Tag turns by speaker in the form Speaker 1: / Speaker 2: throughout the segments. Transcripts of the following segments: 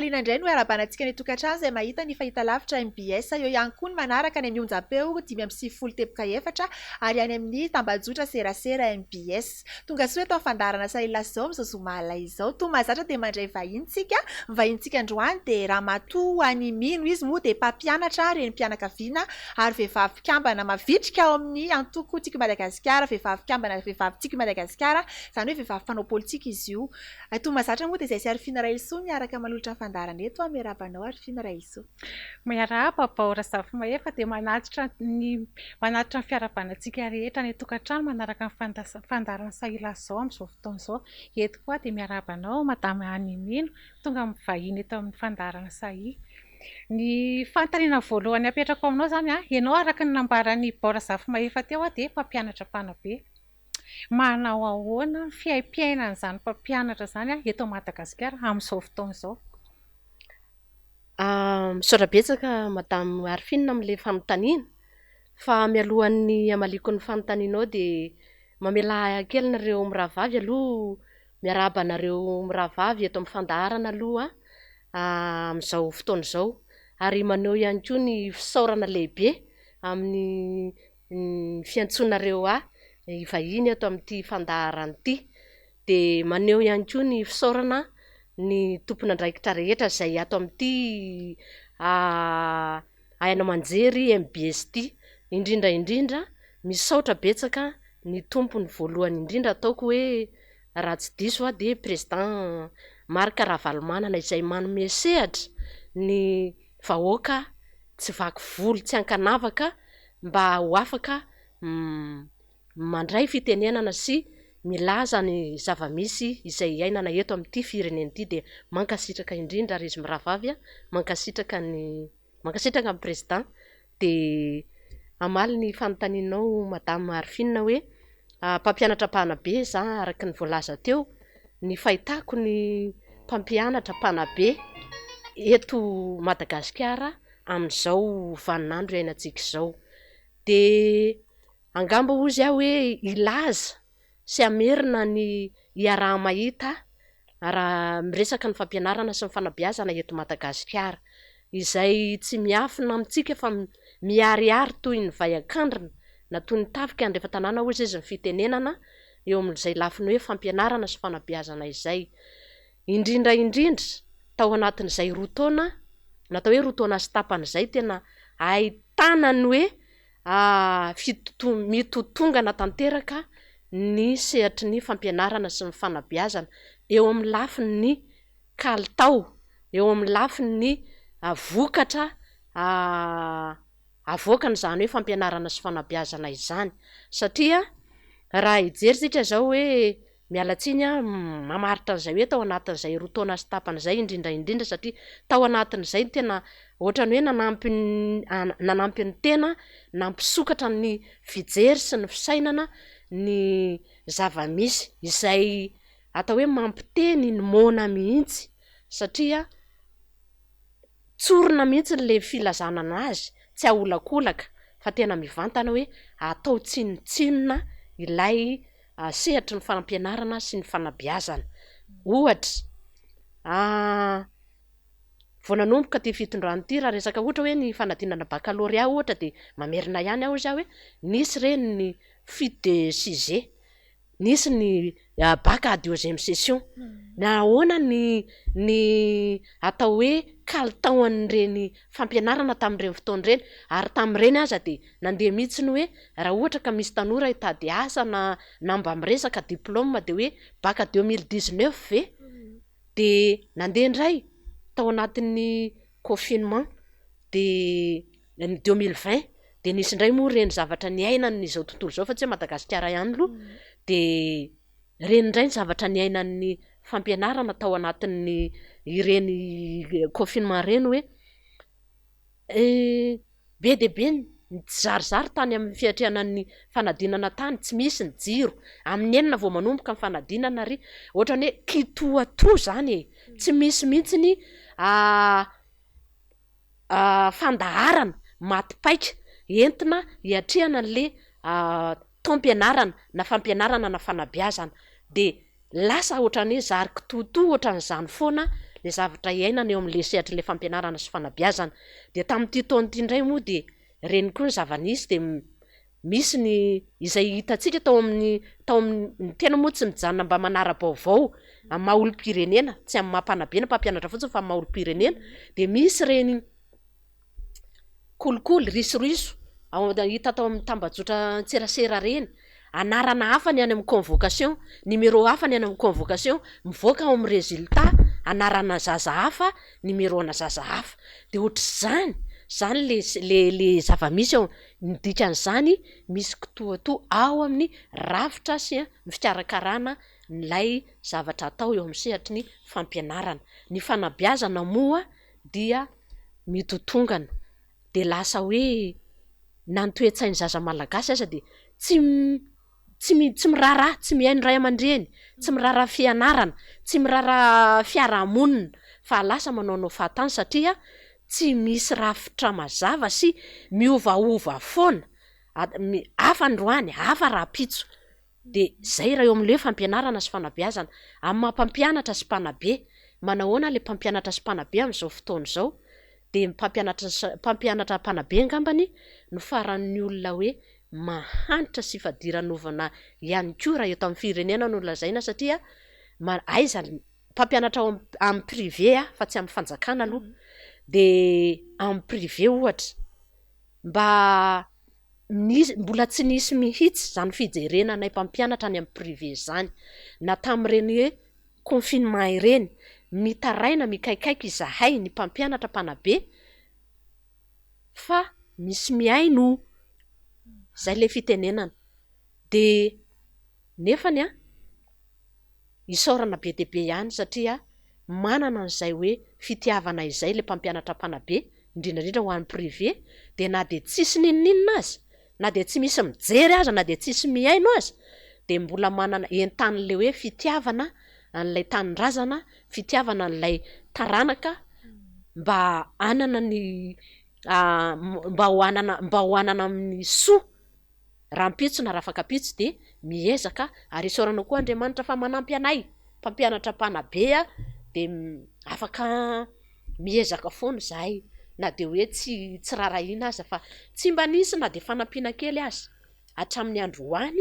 Speaker 1: Am-pifaliana indray no iarahabana antsika any an-tokantrano izay mahita ny fahitalavitra mbs. Eo ihany koa ny manaraka any amin'ny onjam-peo 95.4 ary any amin'ny tambajotra serasera mbs. Tonga soa eto amin'ny fandaharana Sahila Izao amin'izao zoma alina izao. Toa mahazatra dia mandray vahiny isika. Ny vahinintsika androany dia Ramatoa Annie Mino. Izy moa dia mpampianatra, renim-pianakaviana ary vehivavy mpikambana mavitrika ao amin'ny antoko Tiako i Madagasikara, vehivavy mpikambana vehivavy Tiako i Madagasikara, izany hoe vehivavy mpanao politika izy io. Toa mahazatra moa dia izay sy Arifina Railisoa miaraka manolotra ny fandaharana eto. Miarahaba anao Arifina Railisoa.
Speaker 2: Miarahaba Bao Razafimahefa dia manatitra ny manatitra ny fiarahabana antsika rehetra any an-tokantrano manaraka ny fandaharana Sahila Zao amin'izao fotoana izao. Eto koa dia miarahaba anao Madame Annie Mino tonga mivahiny eto amin'ny fandaharana Sahia. Ny fanontaniana voalohany apetrako aminao izany, ianao araka ny nambaran'i Bao Razafimahefa teo dia mpampianatra mpanabe. Manao ahoana ny fiaimpiainan'izany mpampianatra izany eto Madagasikara amin'izao fotoana izao?
Speaker 3: Misaotra betsaka Madame Arifine amin'ilay fanontaniana. Fa mialohan'ny hamaliako ny fanontanianao dia mamelà ahy kely nareo mirahavavy aloha, miarahaba anareo mirahavavy eto amin'ny fandaharana aloha amin'izao fotoana izao. Ary maneho ihany koa ny fisaorana lehibe amin'ny ny fiantsoanareo ahy hivahiny eto amin'ity fandaharana ity. Dia maneho ihany koa ny fisaorana ny tompon'andraikitra rehetra izay ato amin'ity haino aman-jery mbs ity. Indrindra indrindra misaotra betsaka ny tompony voalohany indrindra ataoko hoe raha tsy diso aho dia président Marc Ravalomanana izay manome sehatra ny vahoaka tsy vaky volo tsy ankanavaka mba ho afaka mandray fitenenana sy milaza ny zava-misy izay iainana eto amin'ity firenena ity dia mankasitraka indrindra ary izy mirahavavy a, mankasitraka ny mankasitraka ny président dia hamaly ny fanontanianao madame Arifine hoe mpampianatra mpanabe za araka ny voalaza teo, ny fahitako ny mpampianatra mpanabe eto Madagasikara amin'izao vaninandro iainantsika izao. Dia angamba hozy aho hoe hilaza sy hamerina ny iaraha-mahita raha miresaka ny fampianarana sy ny fanabeazana eto Madagasikara, izay tsy miafina amintsika fa miharihary toy ny vay an-kandrina na toy ny tafika andrefan-tanàna hozy izy ny fitenenana eo amin'izay lafiny hoe fampianarana sy fanabeazana izay. Indrindra indrindra tao anatin'izay roa taona, natao hoe roa taona sy tapany izay tena ahitana ny hoe mitotongana tanteraka ny sehatry ny fampianarana sy ny fanabeazana eo amin'ny lafiny kalitao, eo amin'ny lafiny vokatra avoakany izany hoe fampianarana sy fanabeazana izany satria raha hijery isika izao hoe Miala tsiny aho mamaritra an'izay hoe tao anatin'izay roa taona sy tapany izay indrindra indrindra satria tao anatin'izay no tena ohatran'ny hoe nanampy nanampy ny tena nampisokatra ny fijery sy ny fisainana ny zava-misy izay atao hoe mampiteny ny moana mihitsy satria Tsorina mihitsy le filazana anazy, tsy aholakolaka fa tena mivantana hoe atao tsinontsinona ilay sehatry ny fampianarana sy ny fanabeazana. Ohatra, vao nanomboka ity fitondrana ity raha resaka ohatra hoe ny fanadinana bakalorea ohatra dia mamerina ihany aho hozy aho hoe nisy ireny ny fuite de sujet. Nisy ny bac à deuxième session. Nahoana ny ny atao hoe kalitao an'ireny fampianarana tamin'ireny fotoana ireny? Ary tamin'ireny aza dia nandeha mihitsy ny hoe raha ohatra ka misy tanora hitady asa na na mba miresaka diplôme dia hoe bac 2019 ve? Dia nandeha indray tao anatin'ny confinement dia ny 2020 dia nisy indray moa ireny zavatra niainan'izao tontolo izao fa tsy hoe Madagasikara ihany aloha dia ireny indray ny zavatra niainan'ny fampianarana tao anatin'ny ireny confinement ireny hoe be dia be ny tsizarizary tany amin'ny fiatrehana ny fanadinana tany, tsy misy ny jiro, amin'ny enina vao manomboka ny fanadinana ary ohatran'ny hoe kitoatoa izany e, tsy misy mihitsy ny fandaharana maty paika entina hiatrehana an'le taom-pianarana na fampianarana na fanabeazana dia lasa ohatran'ny hoe zary kitoatoa ohatran'izany foana le zavatra iainana eo amin'le sehatr'le fampianarana sy fanabeazana. Dia tamin'ity taona ity indray moa dia ireny koa ny zava-nisy dia misy ny izay hitantsika tao amin'ny tao amin'ny ny tena moa tsy mijanona mba manara-baovao amin'ny maha olom-pirenena, tsy amin'ny maha mpanabe na mpampianatra fotsiny fa amin'ny maha olom-pirenena dia misy ireny kolikoly, risoriso ao hita tao amin'ny tambajotran-tserasera ireny, anarana hafa ny any amin'ny convocation, numéro hafa ny any amin'ny convocation, mivoaka ao amin'ny résultat anarana zaza hafa, numéro-na zaza hafa, de ohatr'izany, zany le le le zava-misy ao, ny dikan'izany misy kitoatoa ao amin'ny rafitra sy ny fikarakarana an'ilay zavatra atao eo amin'ny sehatry ny fampianarana, ny fanabeazana moa dia mitotongana de lasa hoe na ny toe-tsain'ny zaza malagasy aza de tsy tsy tsy miraharaha, tsy mihaino ray aman-dreny, tsy miraharaha fianarana, tsy miraharaha fiarahamonina fa lasa manaonao fahatany satria tsy misy rafitra mazava sy miovaova foana, hafa androany, hafa rahampitso. Dia izay raha eo amin'ilay hoe fampianarana sy fanabeazana. Amin'ny maha mpampianatra sy mpanabe, manahoana ilay mpampianatra sy mpanabe amin'izao fotoana izao? Dia ny mpampianatra sy mpampianatra mpanabe angambany no faran'ny olona hoe mahantra sy fadiranovana ihany koa raha eto amin'ny firenena no lazaina satria ma- aiza ny mpampianatra ao amin'ny privé aho fa tsy amin'ny fanjakana aloha, dia amin'ny privé ohatra mba Nisy, mbola tsy nisy mihitsy izany fijerena anay mpampianatra any amin'ny privé izany, na tamin'ireny hoe confinement ireny, mitaraina, mikaikaika izahay ny mpampianatra mpanabe fa misy mihaino, izay ilay fitenenana, dia nefany an, isaorana be dia be ihany satria manana an'izay hoe fitiavana izay ilay mpampianatra mpanabe, indrindra indrindra ho an'ny privé, dia na dia tsisy n'inon'inona aza, na dia tsy misy mijery aza, na dia tsisy mihaino aza, dia mbola manana, entanin'ilay hoe fitiavana an'ilay tanindrazana, fitiavana an'ilay taranaka mba hanana ny mba ho hanana mba ho hanana amin'ny soa. Rahampitso na rafakampitso dia miezaka ary isaorana koa Andriamanitra fa manampy anay mpampianatra mpanabe dia afaka miezaka foana izahay na dia hoe tsy tsy rarahiana aza fa tsy mba nisy na dia fanampiana kely aza hatramin'ny androany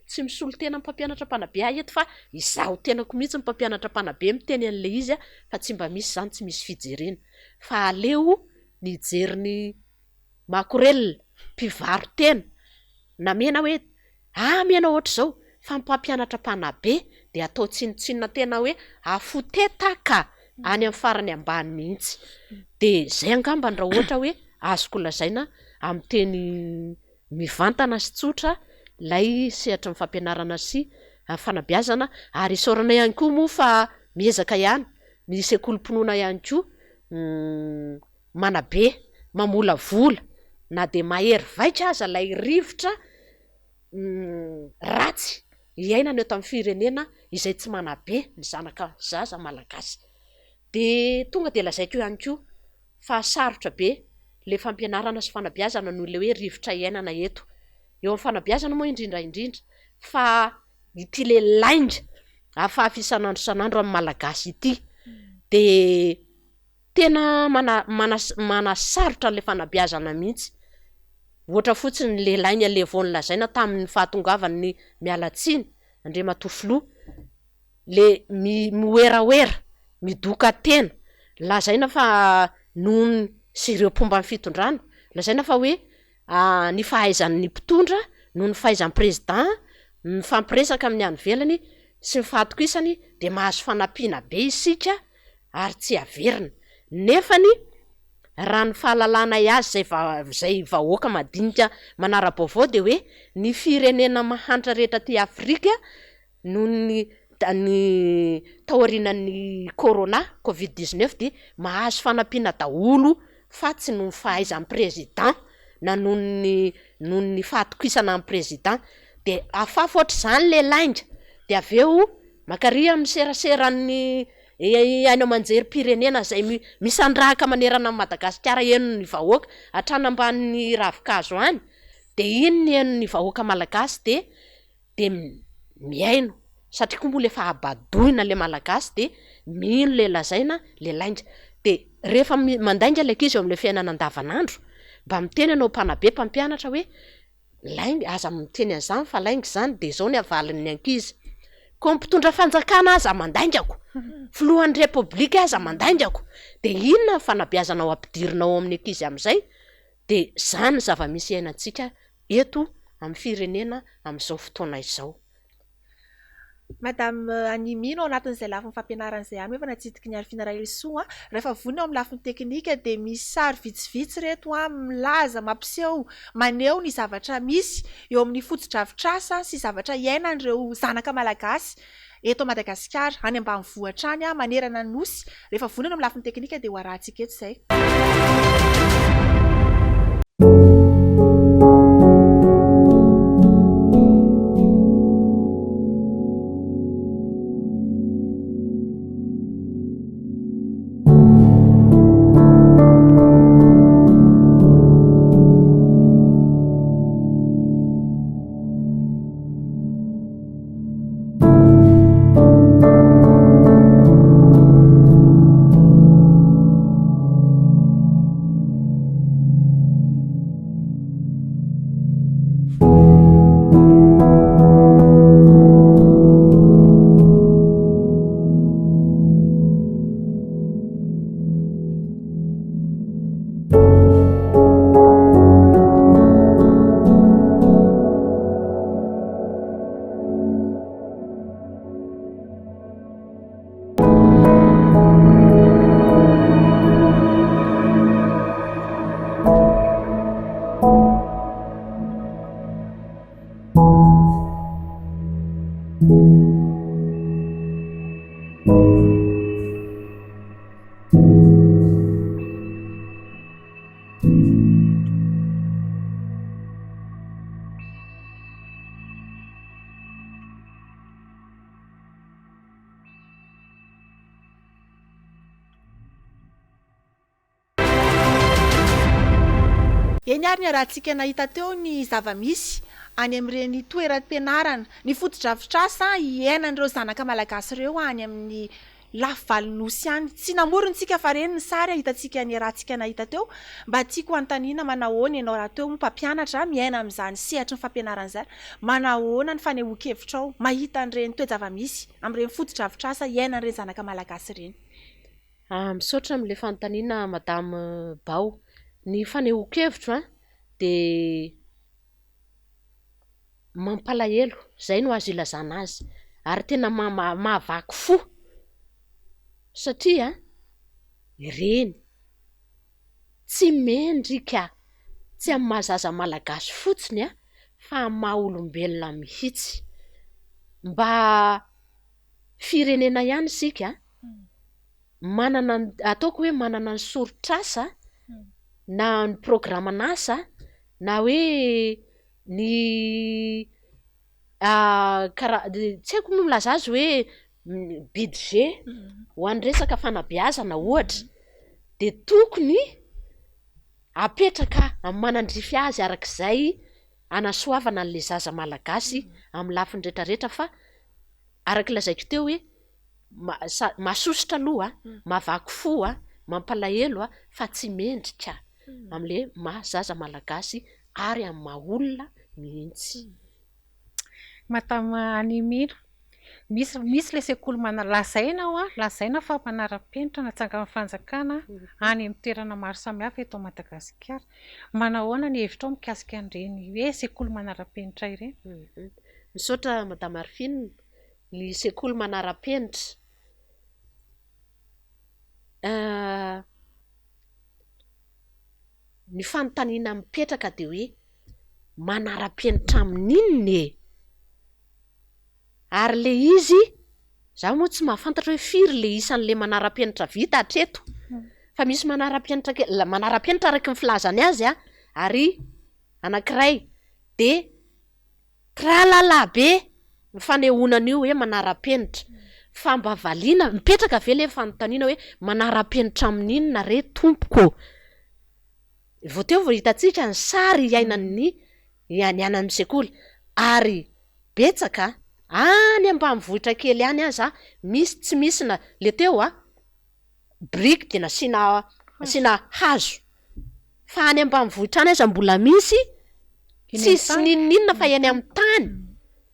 Speaker 3: tsy misolo tena mpampianatra mpanabe ahy eto fa izaho tenako mihitsy ny mpampianatra mpanabe miteny an'ilay izy fa tsy mba misy izany tsy misy fijerena fa aleo nijery ny Makorelina, mpivaro-tena, namena hoe amy ianao ohatr'izao fa ny mpampianatra mpanabe dia atao tsinontsinona tena hoe afotetaka any amin'ny farany ambany mihitsy. Dia izay angambany raha ohatra hoe azoko lazaina amin'ny teny mivantana sy tsotra ilay sehatry ny fampianarana sy fanabeazana ary isaorana ihany koa moa fa miezaka ihany ny sekolim-pinoana ihany koa manabe, mamolavola na dia mahery vaika aza ilay rivotra ratsy iainana eto amin'ny firenena izay tsy manabe ny zanaka zaza malagasy. Dia tonga dia lazaiko ihany koa fa sarotra be ilay fampianarana sy fanabeazana noho ilay hoe rivotra iainana eto. Eo amin'ny fanabeazana moa indrindra indrindra fa ity ilay lainga afafy isan'andro isan'andro amin'ny malagasy ity dia Tena mana manasarotra an'ilay fanabeazana mihitsy. Ohatra fotsiny le lainga le vao nolazaina tamin'ny fahatongavan'ny miala tsiny Andriamatoa Filoha, le mi miwerawera, midoka tena, lazaina fa noho ny sy ireo mpomba ny fitondrana, lazaina fa hoe ny fahaizan'ny mpitondra noho ny fahaizan'ny président mifampiresaka amin'ny any ivelany sy ny fahatokisany dia mahazo fanampiana be isika ary tsy averina. Nefany raha ny fahalalanay azy izay izay vahoaka madinika manara-baovao dia hoe ny firenena mahantra rehetra aty Afrika noho ny ny taorianan'ny corona, covid 19 dia mahazo fanampiana daholo fa tsy noho ny fahaizan'ny président na noho ny noho ny fahatokisana ny président dia afafy ohatr'izany le lainga dia avy eo Mankaria amin'ny seraseran'ny haino aman-jerim-pirenena izay misandrahaka manerana an'i Madagasikara henon'ny vahoaka hatrany ambanin'ny ravinkazo any dia iny ny henon'ny vahoaka malagasy dia dia mihaino. Satria koa mbola efa habadoina le malagasy de mino le lazaina le lainga. De rehefa mandainga le ankizy eo amle fiainana andavanandro, mba miteny ianao mpanabe mpampianatra hoe lainga, aza miteny an'izany fa lainga izany de zao ny avalin'ny ankizy. Koa ny mpitondra fanjakana aza mandaingako, filohan'ny repoblika aza mandaingako, de inona ny fanabeazana ho ampidirinao ao amin'ny ankizy am'zay? De zany ny zava-misy iainantsika eto amin'ny firenena amin'izao fotoana izao.
Speaker 1: Madame Annie Mino, ao anatin'izay lafiny fampianarana izay ihany moa efa natsidiky ny Arifina Rahelisoa. Rehefa vonona eo amin'ny lafiny teknika dia misy sary vitsivitsy ireto milaza, mampiseho, maneho ny zavatra misy eo amin'ny fotodrafitrasa sy zavatra iainan'ireo zanaka malagasy eto Madagasikara, any ambanivohitra any, manerana ny Nosy. Rehefa vonona eo amin'ny lafiny teknika dia ho arahantsika eto izay. Eny ary niarahantsika nahita teo ny zava-misy any amin'ireny toeram-pianarana, ny fotodrafitrasa iainan'ireo zanaka malagasy ireo any amin'ny lafy valon'ny nosy any. Tsy namorona isika fa ireny ny sary hitantsika niarahantsika nahita teo. Mba tiako hanontaniana manahoana ianao rahateo moa mpampianatra miaina amin'izany sehatry ny fampianarana izany, manahoana ny fanehoan-kevitrao mahita an'ireny toe-java-misy amin'ireny fotodrafitrasa iainan'ireny zanaka malagasy ireny?
Speaker 3: Misaotra amin'ilay fanontaniana Madame Bao. Ny fanehoan-kevitro an, dia mampalahelo, izay no azo ilazana azy, ary tena mahavaky fo satria ireny tsy mendrika, tsy amin'ny maha zaza malagasy fotsiny an, fa amin'ny maha olombelona mihitsy. Mba firenena ihany isika, manana ny, ataoko hoe manana ny soritr'asa na ny programan'asa na hoe ny karaha tsy haiko ny milaza azy hoe budget ho an'ny resaka fanabeazana ohatra de tokony apetraka amin'ny manandrify azy arak'izay anasoavana an'le zaza malagasy amin'ny lafiny retraretra fa araky lazaiko teo hoe masosotra aloha, mahavaky fo, mampalahelo fa tsy mendrika amin'le maha zaza malagasy ary amin'ny maha olona mihitsy.
Speaker 2: Madame Animino, misy misy ilay sekoly mana- lazaina hoa, lazaina fa manara-penitra natsangan'ny fanjakana any amin'ny toerana maro samihafa eto Madagasikara. Manahoana ny hevitrao mikasika an'ireny hoe sekoly manara-penitra ireny?
Speaker 3: Misaotra Madame Arfine, ny sekoly manara-penitra. Ny fanontaniana mipetraka dia hoe manara-penitra amin'inona e? Ary ilay izy, izaho moa tsy mahafantatra hoe firy ilay isan'ilay manara-penitra vita hatreto, fa misy manara-penitra ke- manara-penitra araka ny filazany azy an, ary anankiray dia Tralala be ny fanehoana an'io hoe manara-penitra. Fa mba valiana, mipetraka ve le fanontaniana hoe manara-penitra amin'inona re tompoko ô? Vao teo vao hitantsika ny sary iainan'ny ny any amin'ny sekoly ary betsaka. Any ambanivohitra kely any aza misy tsy misy na le teo a, biriky de nasiana nasiana hazo, fa any ambanivohitra any aza mbola misy tsisy n'inon'inona fa eny amin'ny tany,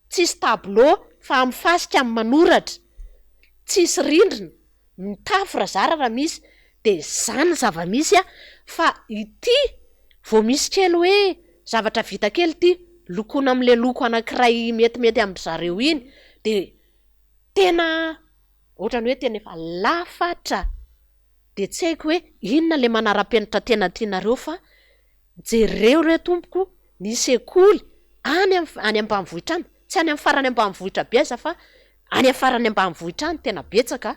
Speaker 3: tsisy tableau fa amin'ny fasika no manoratra, tsisy rindrina, mitafo raha zara raha misy, de zany ny zava-misy a, fa ity vao misy kely hoe zavatra vita kely ity, lokoina am'le loko anankiray metimety amin-dry zareo iny, de tena ohatran'ny hoe tena efa lafatra, de tsy haiko hoe inona le manara-penitra tena tianareo fa jereo re tompoko ny sekoly any am- any ambanivohitra any, tsy any am'farany ambanivohitra be aza fa any am'farany ambanivohitra any tena betsaka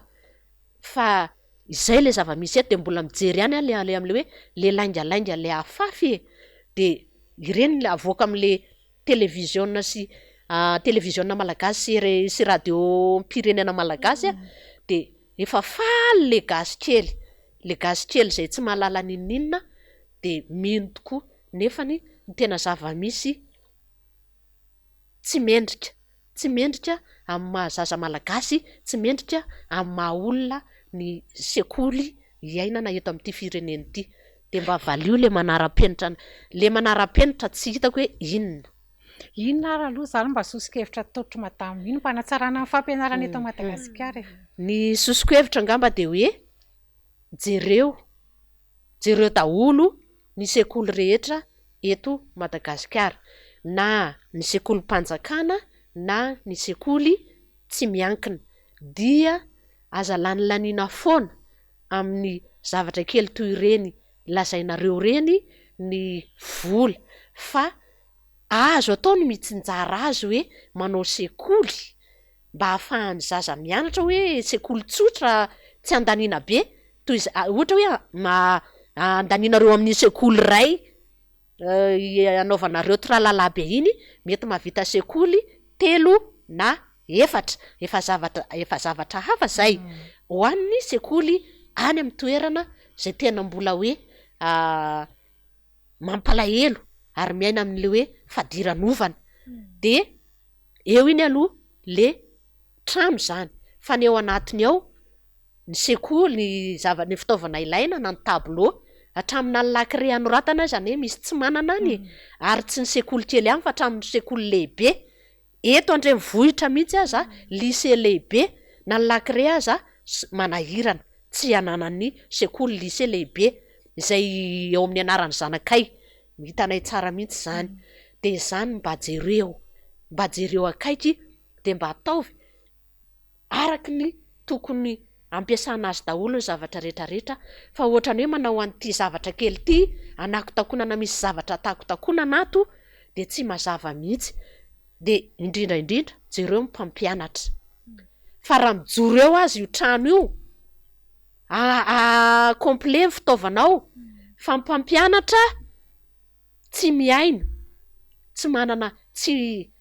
Speaker 3: fa izay le zava-misy eto de mbola mijery ihany aho le le am'le hoe le laingalainga le afafy e, de ireny le avoaka am'le televiziona sy televiziona malagasy sy re- sy radiom-pirenena malagasy a, de efa faly le gasy kely, le gasy kely zay tsy mahalala n'inon'inona de mino tokoa nefany ny tena zava-misy tsy mendrika, tsy mendrika amin'ny maha zaza malagasy, tsy mendrika amin'ny maha olona ny sekoly iainana eto amin'ity firenena ity. De mba valio le manara-penitra, le manara-penitra tsy hitako hoe inona.
Speaker 2: Inona ary aloha izany mba soso-kevitra ataotr'i Madame iny mba hanatsarana ny fampianarana eto Madagasikara e?
Speaker 3: Ny soso-kevitra angamba dia hoe jereo, jereo daholo ny sekoly rehetra eto Madagasikara, na ny sekolim-panjakana na ny sekoly tsy miankina, dia aza lanilaniana foana amin'ny zavatra kely toy ireny lazainareo ireny ny vola fa azo atao ny mitsinjara azy hoe manao sekoly mba ahafahan'ny zaza mianatra hoe sekoly tsotra tsy andaniana be toy izay ohatra hoe andanianareo amin'ny sekoly iray anaovanareo tralala be iny mety mahavita sekoly telo na efatra, efa zavatra efa zavatra hafa zay ho an'ny sekoly any amin'ny toerana zay tena mbola hoe mampalahelo ary miaina amin'le hoe fadiranovana, de eo iny aloha le trano zany fa ny ao anatiny ao ny sekoly, ny zava- ny fitaovana ilaina na ny tableau, hatraminà ny lakile anoratana aza anie misy tsy manana any e, ary tsy ny sekoly kely ihany fa hatramin'ny sekoly lehibe, eto an-drenivohitra mihitsy aza lycée lehibe na ny lakile aza s- manahirana, tsy ananan'ny sekoly lycée lehibe izay eo amin'ny anaran'ny zanakay, hitanay tsara mihitsy zany, de izany mba jereo, mba jereo akaiky de mba ataovy Araka ny tokony ampiasana azy daholo ny zavatra rehetra rehetra fa ohatrany hoe manao an'ity zavatra kely ity anakotakonana misy zavatra takotakonana ato de tsy mazava mihitsy de indrindra indrindra jereo ny mpampianatra fa raha mijoro eo aza io trano io a complet ny fitaovana ao fa ny mpampianatra tsy mihaino, tsy manana, tsy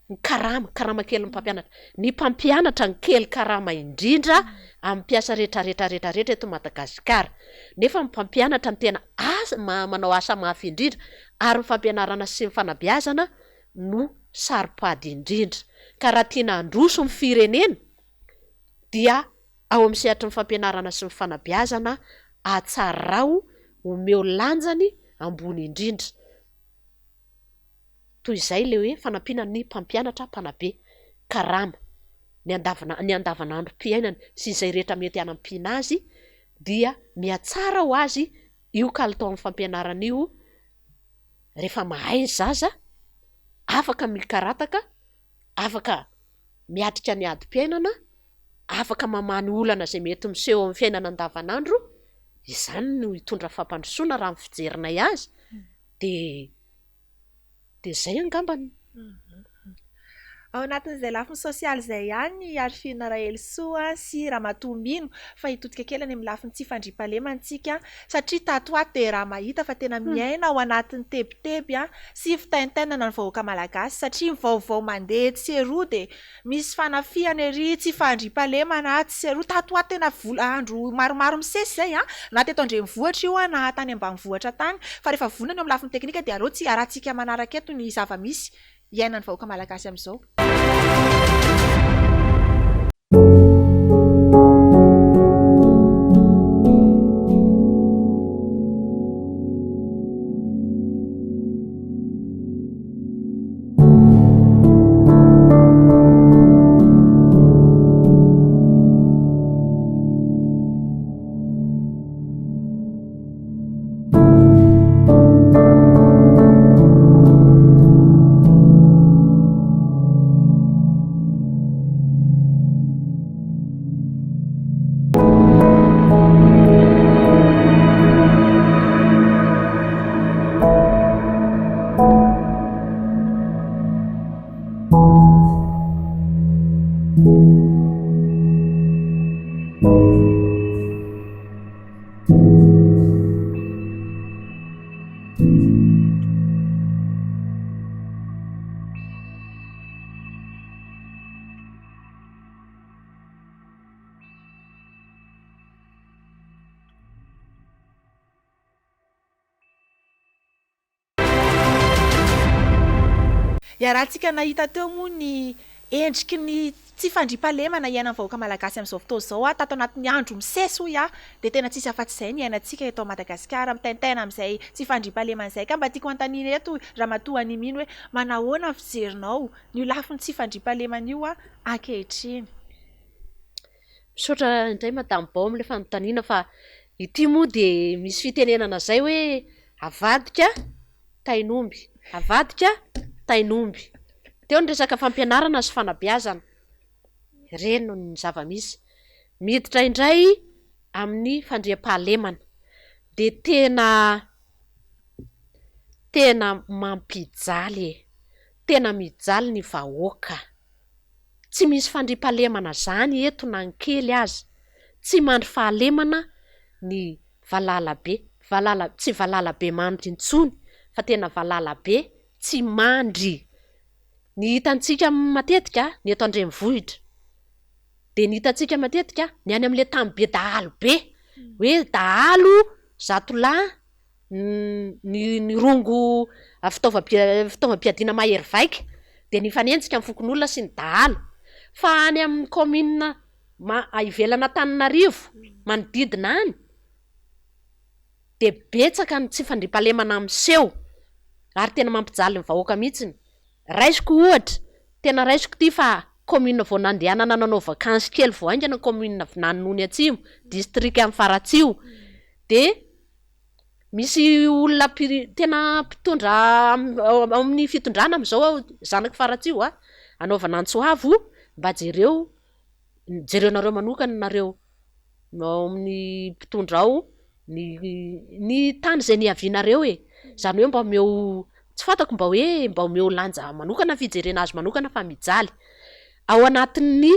Speaker 3: ny karama, karama kelin'ny mpampianatra, ny mpampianatra no kely karama indrindra amin'ny mpiasa rehetra rehetra rehetra rehetra eto Madagasikara, nefa ny mpampianatra no tena asa manao asa mafy indrindra ary ny fampianarana sy ny fanabeazana no saro-pady indrindra, ka raha tiana handroso ny firenena dia ao amin'ny sehatry ny fampianarana sy ny fanabeazana atsarao, omeo lanjany ambony indrindra. Toy izay ilay hoe fanampiana ny mpampianatra mpanabe, karama, ny andavana ny andavanandrom-piainany sy izay rehetra mety hanampiana azy dia mihatsara ho azy io kalitaon'ny fampianarana io rehefa mahay ny zaza, afaka mikarataka, afaka miatrika ny adim-piainana, afaka mamaha ny olana izay mety miseho amin'ny fiainana andavanandro, izany no hitondra fampandrosoana raha ny fijerinay azy, dia dia izay angambany.
Speaker 1: Ao anatin'izay lafiny sosialy izay ihany i Arifina Rahelisoa sy Ramatoa Mino fa hitodika kely any amin'ny lafiny tsy fandriampahalemana isika satria tato ho ato dia raha mahita fa tena miaina ao anatin'ny tebiteby sy fitaintainana ny vahoaka malagasy satria ny vaovao mandeha etsy sy eroa dia Misy fanafihana ery, tsy fahandriampahalemana atsy sy eroa, tato ho ato tena vola andro maromaro misesy izay an, na teto an-drenivohitra io an, na tany ambanivohitra tany, fa rehefa vonona ny eo amin'ny lafiny teknika dia aleo tsy arahantsika manaraka eto ny zava-misy iainan'ny vahoaka malagasy amin'izao. Iarahantsika nahita teo moa ny endriky ny tsy fandriampahalemana iainan'ny vahoaka malagasy amin'izao fotoana izao. Tato anatin'ny andro misesy hoy aho dia tena tsisy afa-tsy izay ny iainantsika eto Madagasikara, mitaintaina amin'izay tsy fandriampahalemana izay. Ka mba tiako hanontaniana eto Ramatoa Animino hoe manahoana ny fijerinao an'io lafiny tsy fandriampahalemana io ankehitriny?
Speaker 3: Misaotra indray Madame Bao amin'ilay fanontaniana fa ity moa dia misy fitenenana izay hoe avadika tain'omby, avadika tain'omby. Teo ny resaka fampianarana sy fanabeazana, ireny no ny zava-misy. Miditra indray amin'ny fandriampahalemana dia tena tena mampijaly e! Tena mijaly ny vahoaka. Tsy misy fandriampahalemana zany eto na ny kely aza. Tsy mandry fahalemana ny valala be, valala, tsy valala be mandry intsony fa tena valala be tsy mandry. Ny hitantsika matetika ny eto an-drenivohitra dia ny hitantsika matetika ny any amin'ilay tany be dahalo be, hoe dahalo zatolahy ny nirongo fitaovam-pia- fitaovam-piadiana mahery vaika dia nifanenjika ny fokonolona sy ny dahalo. Fa any amin'ny kaominina ma- ivelan'Antananarivo manodidina any dia betsaka ny tsy fandriampahalemana miseho ary tena mampijaly ny vahoaka mihitsiny. Raisiko ohatra, tena raisiko ity fa kaominina vao nandehanana nanao vakansy kely vao haingana kaominina Vinaninoany Atsimo, distrikan'i Faratsiho, dia Misy olona tena mpitondra ao amin'ny fitondrana amin'izao ao, zanak'i Faratsiho a, anaovana antso avo mba jereo, jereonareo manokana nareo ao amin'ny mpitondra ao ny ny tany izay niavianareo e, izany hoe mba omeo, tsy fantako mba hoe mba omeo lanja manokana fijerena azy manokana fa mijaly. Ao anatin'ny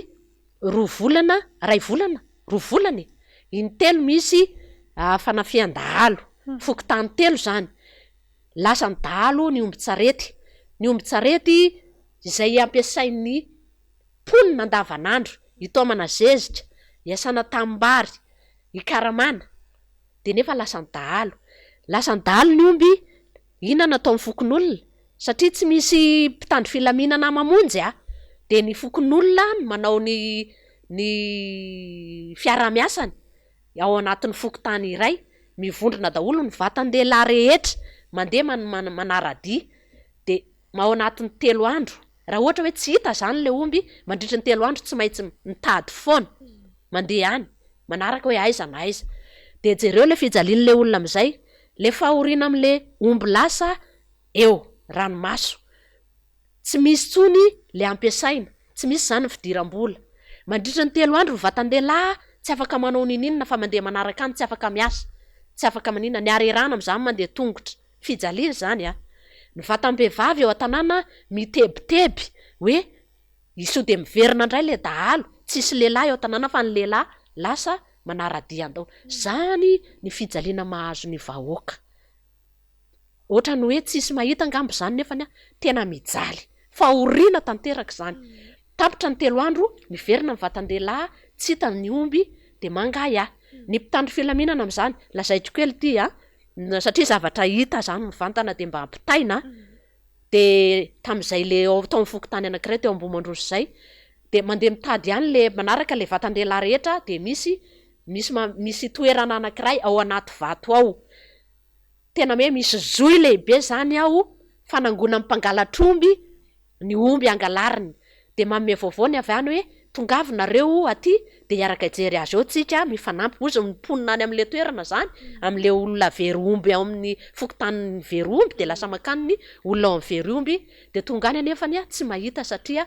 Speaker 3: roa volana, iray volana, roa volana e! Intelo misy fanafihan-dahalo, fokontany telo izany, lasan'ny dahalo ny ombin-tsarety, ny ombin-tsarety izay ampiasain'ny mponina andavanandro hitaomana zezika, hiasana tanimbary, hikaramana, dia nefa lasan'ny dahalo. Lasan'ny dahalo ny omby, Inona no ataon'ny fokonolona? Satria tsy misy mpitandro filaminana mamonjy a! Dia ny fokonolona no manao ny ny fiarahamiasany ao anatin'ny fokontany iray, mivondrona daholo ny vatan-dehilahy rehetra mandeha manara-dia, dia ao anatin'ny telo andro, raha ohatra hoe tsy hita izany ilay omby mandritry ny telo andro tsy maintsy mitady foana, mandeha any. manaraka hoe aiza na aiza. Dia jereo ilay fijalian'ilay olona amin'izay, ilay fahoriana amin'ilay omby lasa eo, ranomaso. Tsy misy intsony ilay ampiasaina, tsy misy izany ny fidiram-bola. Mandritra ny telo andro ny vatan-dehilahy tsy afaka manao n'inon'inona fa mandeha manaraka any, tsy afaka miasa, tsy afaka maninona. Ny harerahana amin'izany mandeha tongotra. Fijaliana izany an! Ny vatam-behivavy eo an-tanàna mitebiteby hoe Isoa dia miverina indray ilay dahalo, tsisy lehilahy ao an-tanàna fa ny lehilahy lasa manara-dia andao. Zany ny fijaliana mahazo ny vahoaka. Ohatran'ny hoe tsisy mahita angamba izany nefany tena mijaly. Fahoriana tanteraka izany. Tapitra ny telo andro, miverina ny vatan-dehilahy, tsy hita ny omby, dia mangahiahy. Ny mpitandro filaminana amin'izany, lazaiko kely ity an, satria zavatra hita izany mivantana dia mba ampitaina an. De tamin'izay le ao tao amin'ny fokontany anankiray teo Ambohimandroso izay, de mandeha mitady ihany le manaraka le vatan-dehilahy rehetra de misy misy misy toerana anankiray ao anaty vato ao, tena hoe misy zohy lehibe zany ao fanangonan'ny mpangalatr'omby ny omby angalariny, de manome vaovao ny avy any hoe tongava nareo aty de hiaraka hijery azy eo tsika mifanampy, hozy ny mponina any amle toerana zany amle olona very omby ao amin'ny fokontanin'ny very omby de lasa makany ny olona ao amin'ny very omby de tonga any anefany tsy mahita satria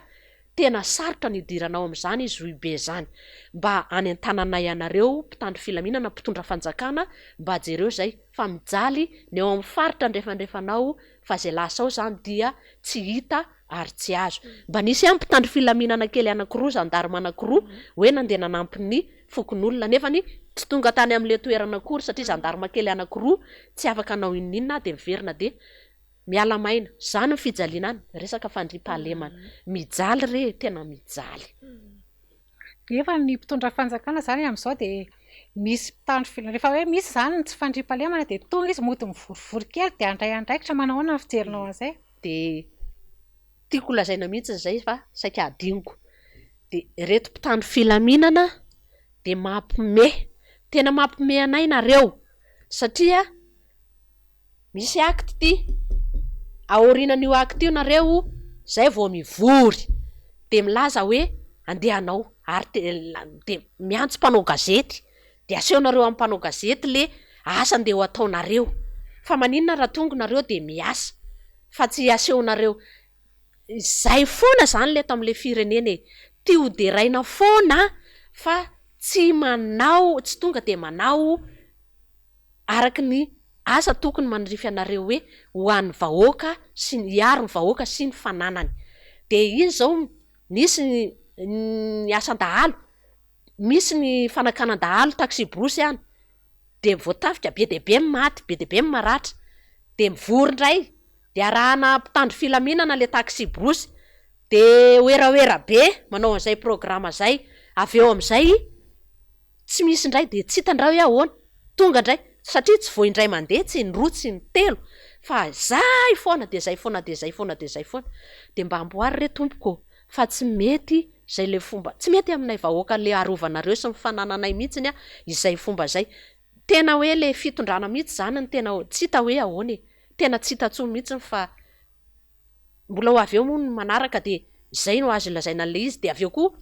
Speaker 3: tena sarotra ny hidirana ao amin'izany zohibe zany, mba any an-tananay anareo mpitandro filaminana mpitondra fanjakana mba jereo zay fa mijaly ny ao amin'ny faritra andrefandrefana ao fa zay lasa ao zany dia tsy hita. ary tsy azo. Mba nisy ihany mpitandro filaminana kely anankiroa, gendarme anankiroa, hoe nandeha nanampy ny fokonolona, nefany tsy tonga tany amin'ilay toerana akory satria gendarme kely anankiroa tsy afaka hanao inon'inona dia miverina dia miala maina. Izany ny fijaliana any, resaka fandriampahalemana. Mijaly re e, tena mijaly.
Speaker 2: Nefa ny mpitondra fanjakana izany amin'izao dia misy mpitandro filaminana, rehefa hoe misy izany ny tsy fandriampahalemana dia tonga izy mody mivorivory kely dia handray andraikitra, manao ahoana ny fijerinao an'izay?
Speaker 3: Dia tiako holazaina mihitsy izay fa saika hadinoko. Dia ireto mpitandro filaminana dia mampime, tena mampime anay nareo satria misy acte ity, aorianan'io acte io nareo zay vao mivory dia milaza hoe andeha hanao ary dia miantso mpanao gazety Dia asehonareo amin'ny mpanao gazety le asa ndeha ho ataonareo. Fa maninona raha tonga nareo dia miasa fa tsy asehonareo izay foana zany le eto amin'le firenena e. Tia ho deraina foana fa tsy manao, tsy tonga dia manao araka ny asa tokony manirify anareo hoe ho an'ny vahoaka sy ny hiaro ny vahoaka sy ny fananany. Dia iny zao nisy ny asan-dahalo. Misy ny fanakanan-dahalo taxi-brousse any, dia voatafika be dia be ny maty, be dia be ny maratra, dia mivory indray, dia arahana mpitandro filaminana ilay taxi-brousse, dia werawera be manao an'izay programa izay, avy eo amin'izay tsy misy indray, dia tsy hita indray hoe ahoana, tonga indray, satria tsy vao indray mandeha, tsy indroa, tsy intelo, fa izay foana, dia izay foana, dia izay foana, dia izay foana, dia mba amboary re tompoko ô! fa tsy mety zay le fomba, tsy mety aminay vahoaka le arovanareo sy ny fanananay mihitsiny a izay fomba zay, tena hoe le fitondrana mihitsy zany no tena tsy hita hoe ahoana e, tena tsy hita tsony mihitsiny fa mbola ho avy eo moa ny manaraka de zay no azo lazaina an'le izy de avy eo koa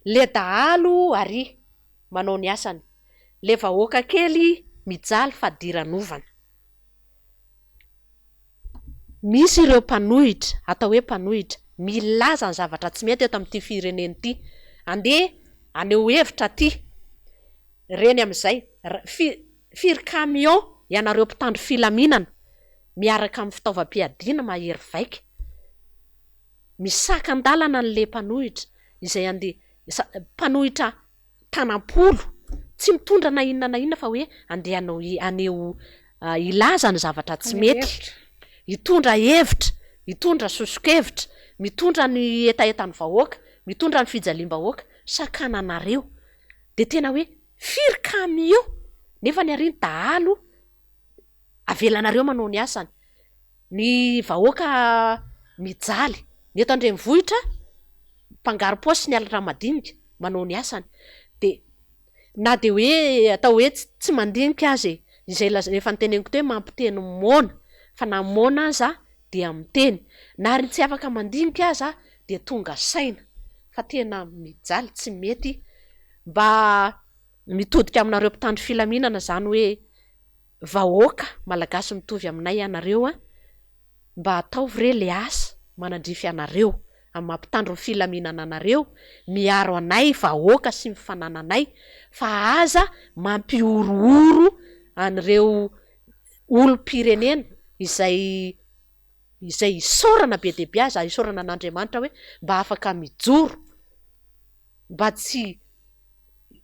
Speaker 3: le dahalo ary manao ny asany, le vahoaka kely mijaly fadiranovana. Misy ireo mpanohitra, atao hoe mpanohitra, milaza ny zavatra tsy mety eto amin'ity firenena ity. Andeha haneho hevitra aty. Ireny amin'izay, firy camion ianareo mpitandro filaminana miaraka amin'ny fitaovam-piadiana mahery vaika misakan-dalana an'ilay mpanohitra izay andeha, mpanohitra tanam-polo, tsy mitondra na inona na inona fa hoe andeha hanao haneho hilaza ny zavatra tsy mety, hitondra hevitra, hitondra soso-kevitra, mitondra ny hetahetan'ny vahoaka, mitondra ny fijaliam-bahoaka, sakananareo. Dia tena hoe firy camion nefa ny ary ny dahalo avelanareo manao ny asany. Ny vahoaka mijaly. Ny eto an-drenivohitra, mpangaro-paosy sy ny halatra madinika manao ny asany. Dia na dia hoe atao hoe tsy mandinika aza e, izay laza- efa noteneniko teo hoe mampiteny moana, fa na moana aza dia miteny. Na ary tsy afaka mandinika aza dia tonga saina fa tena mijaly, tsy mety. Mba mitodika aminareo mpitandro filaminana izany hoe Vahoaka malagasy mitovy aminay ianareo an! Mba ataovy re le asa manandrify anareo amin'ny maha mpitandro ny filaminana anareo miaro anay vahoaka sy ny fanananay fa aza mampihorohoro an'ireo olom-pirenena izay izay isaorana be dia be aza isaorana an'Andriamanitra hoe mba afaka mijoro mba tsy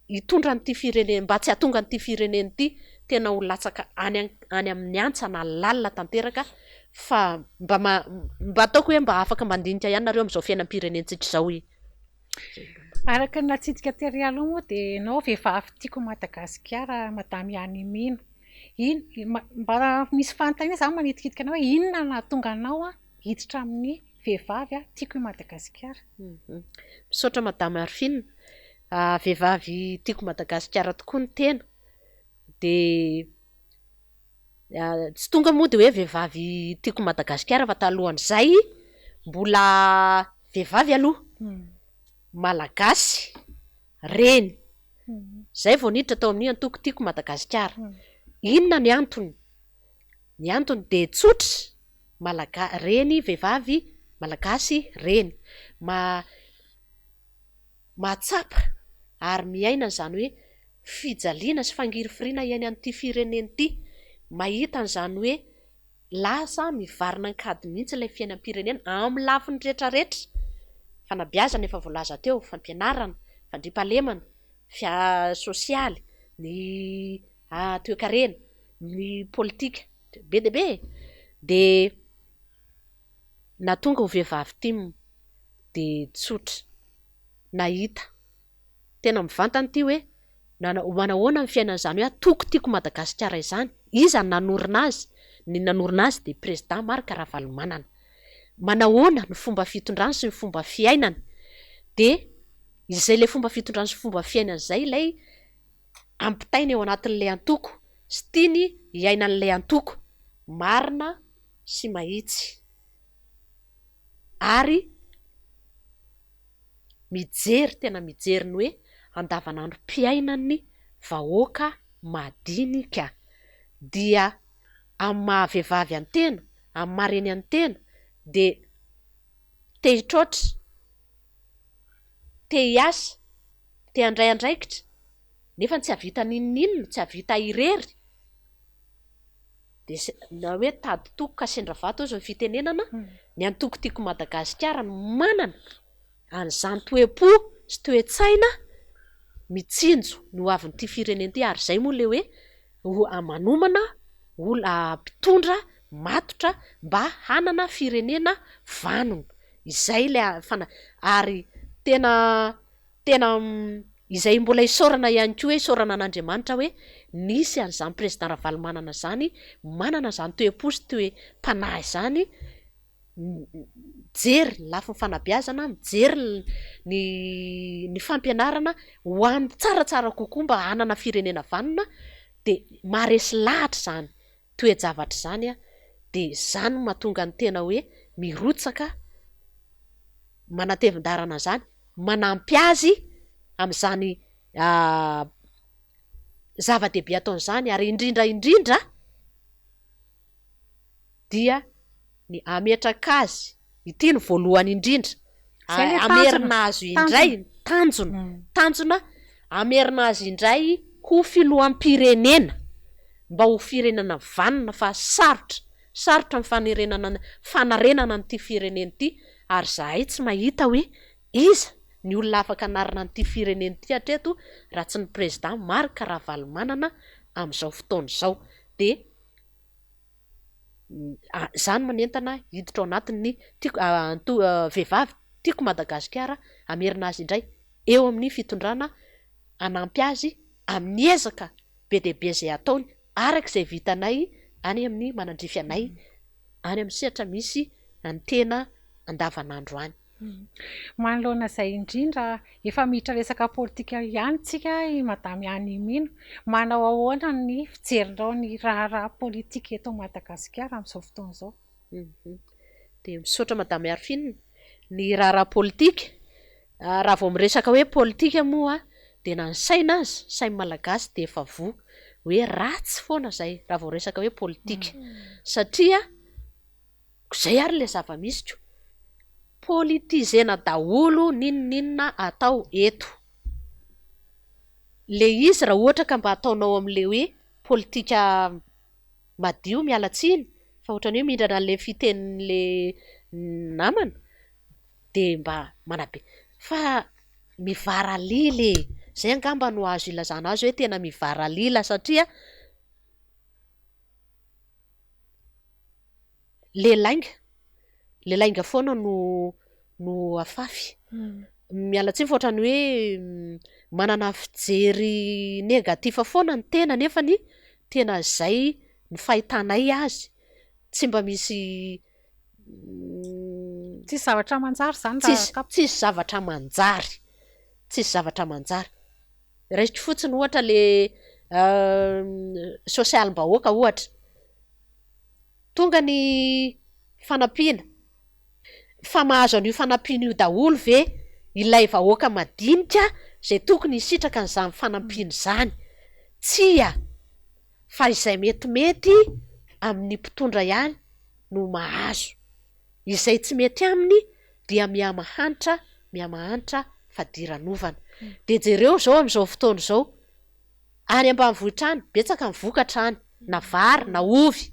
Speaker 3: hitondra an'ity firenena, mba tsy hahatonga an'ity firenena ity tena ho latsaka any any amin'ny hantsana lalina tanteraka fa mba mba ataoko hoe mba afaka mandinika ihany nareo amin'izao fiainam-pirenentsika izao e.
Speaker 2: Araka ny natsidika tery aloha moa dia ianao vehivavy tiako Madagasikara Madame Yanimino. Ino, mba misy fanontaniana izany manitikitika anao hoe inona no nahatonga anao hiditra amin'ny vehivavy tiako i Madagasikara.
Speaker 3: Misaotra Madame Arfine. Vehivavy tiako Madagasikara tokoa ny tena. Dia tsy tonga moa dia hoe vehivavy tiako Madagasikara fa talohan'izay mbola vehivavy aloha, Malagasy, reny. Izay vao niditra tao amin'ny antoko tiako Madagasikara. Inona ny antony? Ny antony dia tsotra, Malaga- reny, vehivavy Malagasy reny. Ma- mahatsapa ary miaina an'izany hoe fijaliana sy fangirifiriana iainan'ity firenena ity, mahita an'izany hoe. Lasa mivarina an-kady mihitsy ilay fiainam-pirenena amin'ny lafiny rehetrarehetra, fanabeazana efa voalaza teo, fampianarana, fandriampahalemana, fia- sosialy, ny toekarena, ny politika, be dia be e! Dia nahatonga ho vehivavy tim dia tsotra, nahita tena mivantana ity hoe manahoana ny fiainana izany hoe atoko tiako Madagasikara izany, iza no nanorina azy? Ny nanorina azy dia Président Marc Ravalomanana. Manahoana ny fomba fitondrany sy ny fomba fiainany? Dia izay ilay fomba fitondrany sy fomba fiainany izay ilay ampitainy ao anatin'ilay antoko sy tiany hiainan'ilay antoko, marina sy mahitsy ary mijery, tena mijery ny hoe andavanandrom-piainan'ny vahoaka madinika dia amin'ny maha vehivavy an-tena, amin'ny maha reny an-tena dia te hitroatra, te hiasa, te handray andraikitra nefa tsy hahavita n'inon'inona, tsy hahavita irery dia na hoe tady toko ka sendra vato hozy ny fitenenana, ny antoko Tiako Madagasikara no manana an'izany toe-po sy toe-tsaina mitsinjo ny ho avin'ity firenena ity ary izay moa ilay hoe manomana olona mpitondra matotra mba hanana firenena vanona, izay ilay fana- ary tena tena izay mbola isaorana ihany koa hoe isaorana an'Andriamanitra hoe nisy an'izany président Ravalomanana izany manana izany toe-po sy toe-panahy izany, mijery ny lafiny fanabeazana, mijery ny ny fampianarana ho an'ny tsaratsara kokoa mba hanana firenena vanona dia maharesy lahatra izany toe-javatra izany an, dia izany no mahatonga ny tena hoe mirotsaka manatevin-daharana an'izany, manampy azy amin'izany zava-dehibe ataony izany ary indrindra indrindra dia ny hametraka azy, ity no voalohany indrindra, hamerina azy indray, tanjona, tanjona hamerina azy indray ho filoham-pirenena mba ho firenena vanona fa sarotra, sarotra ny fanerenana, fanarenana an'ity firenena ity ary izahay tsy mahita hoe iza ny olona afaka hanarina an'ity firenena ity hatreto raha tsy ny président Marc Ravalomanana amin'izao fotoana izao dia Za no manentana hiditra ao anatin'ny tiako anto vehivavy tiako Madagasikara hamerina azy indray eo amin'ny fitondrana hanampy azy amin'ny ezaka be dia be izay ataony araka izay vitanay any amin'ny manandrify anay any amin'ny sehatra misy ny tena andavanandro any.
Speaker 2: Manoloana izay indrindra, efa miditra resaka politika ihany tsika i Madame Annie Mino. Manao ahoana ny fijerinao ny raharaha politika eto Madagasikara amin'izao fotoana izao?
Speaker 3: Dia misaotra Madame Arfine. Ny raharaha politika, raha vao miresaka hoe politika moa dia na ny saina aza, sain'ny Malagasy dia efa voa hoe ratsy foana izay raha vao resaka hoe politika. Satria Zay ary le zava-misy ko. Politizena daholo n'inon'inona atao eto. Le izy raha ohatra ka mba ataonao amle hoe politika madio, miala tsiny fa ohatran'ny hoe mindrana an'le fitenin'le namana de mba manabe fa mivaralila e! Zay angamba no azo ilazana azy hoe tena mivaralila satria Le lainga, le lainga foana no no afafy. Miala tsiny fa ohatran'ny hoe manana fijery négatif foana ny tena nefany tena zay ny fahitanay azy, tsy mba misy
Speaker 2: Tsisy zavatra manjary zany raha
Speaker 3: tsisy tsisy zavatra manjary, tsisy zavatra manjary. Raisiko fotsiny ohatra le sosialim-bahoaka ohatra. Tonga ny fanampiana, fa mahazo an'io fanampiana io daholo ve ilay vahoaka madinika izay tokony hisitraka an'izany fanampiana izany? Tsia, fa izay metimety amin'ny mpitondra ihany no mahazo. Izay tsy mety aminy dia mihamahantra, mihamahantra fadiranovana. Dia jereo izao amin'izao fotoana izao, Any ambanivohitra any, betsaka ny vokatra any, na vary na ovy.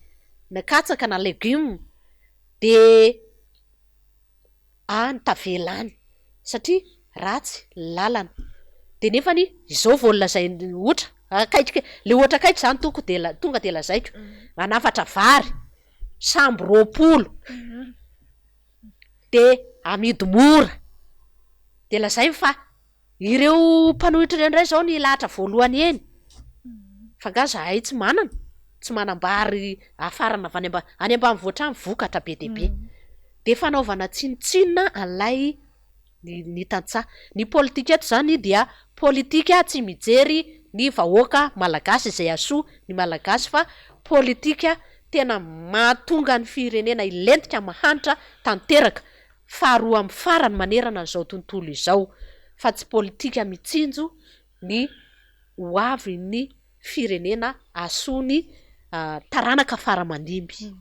Speaker 3: na katsaka na legioma dia any tavela any satria ratsy ny lalana. Dia nefany izao vao nolazainy ohatra akaiky le ohatra akaiky zany toko de tonga de lazaiko, manafatra vary sambo 20 de amidy mora de lazainy fa ireo mpanohitra ireo indray zao ny lahatra voalohany eny fa nga zahay tsy manana, tsy manam-bary afarana avy any amba- any ambanivohitra any vokatra be dia be. De fanaovana tsinontsinona an'ilay ny ny tantsaha. Ny politika eto zany dia politika tsy mijery ny vahoaka malagasy izay hahasoa ny malagasy fa politika tena mahatonga ny firenena hilentika mahantra tanteraka faharoa amin'ny farany manerana an'izao tontolo izao fa tsy politika mitsinjo ny ho avin'ny firenena hahasoa ny taranaka fara aman-dimby.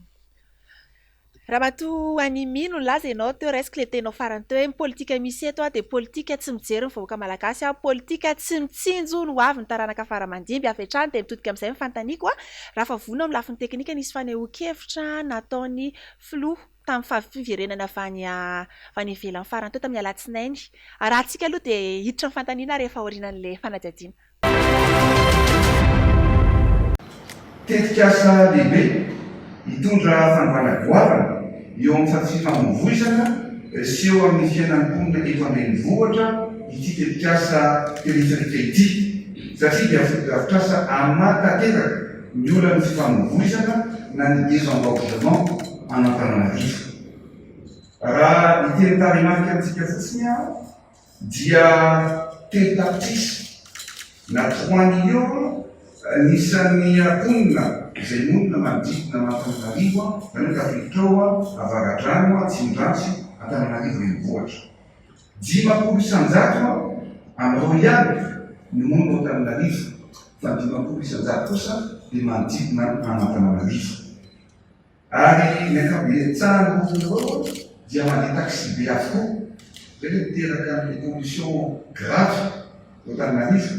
Speaker 1: Ramatoa Annie no nilaza ianao teo, raisiko ilay teninao farany teo hoe ny politika misy eto dia politika tsy mijery ny vahoaka malagasy, politika tsy mitsinjo ny ho avin'ny taranaka fara aman-dimby. Avy hatrany dia mitodika amin'izay ny fanontaniako, raha fa vonona amin'ny lafiny teknika nisy fanehoan-kevitra nataon'ny filoha tamin'ny fiverenana avy any avy any ivelany farany teo tamin'ny alatsinainy. Arahantsika aloha dia hiditra amin'ny fanontaniana rehefa aorianan'ilay fanadihadiana.
Speaker 4: Tetikasa lehibe hitondra fanovana goavana eo amin'ny fifamoivoizana sy eo amin'ny fiainan'ny mponina eto an-drenivohitra ity tetikasa teleferika ity satria dia fotodrafitrasa hamaha tanteraka ny olan'ny fifamoivoizana na ny désengorgement an'Antananarivo. Raha hiteny tarehimarika amintsika fotsiny aho dia 3 tapitrisa na 3 millions ny isan'ny mponina izay monina manodidina an'Antananarivo, izany hoe tafiditra ao Avaradrano, Atsimondrano sy Antananarivo renivohitra. 50% amin'ireo ihany no monina ao Antananarivo, fa ny 50% kosa dia manodidina an'Antananarivo. Ary ny ankabetsahan'ireo olona ireo dia mandeha taxi-be avokoa, izay no miteraka ny pollution grave eto Antananarivo.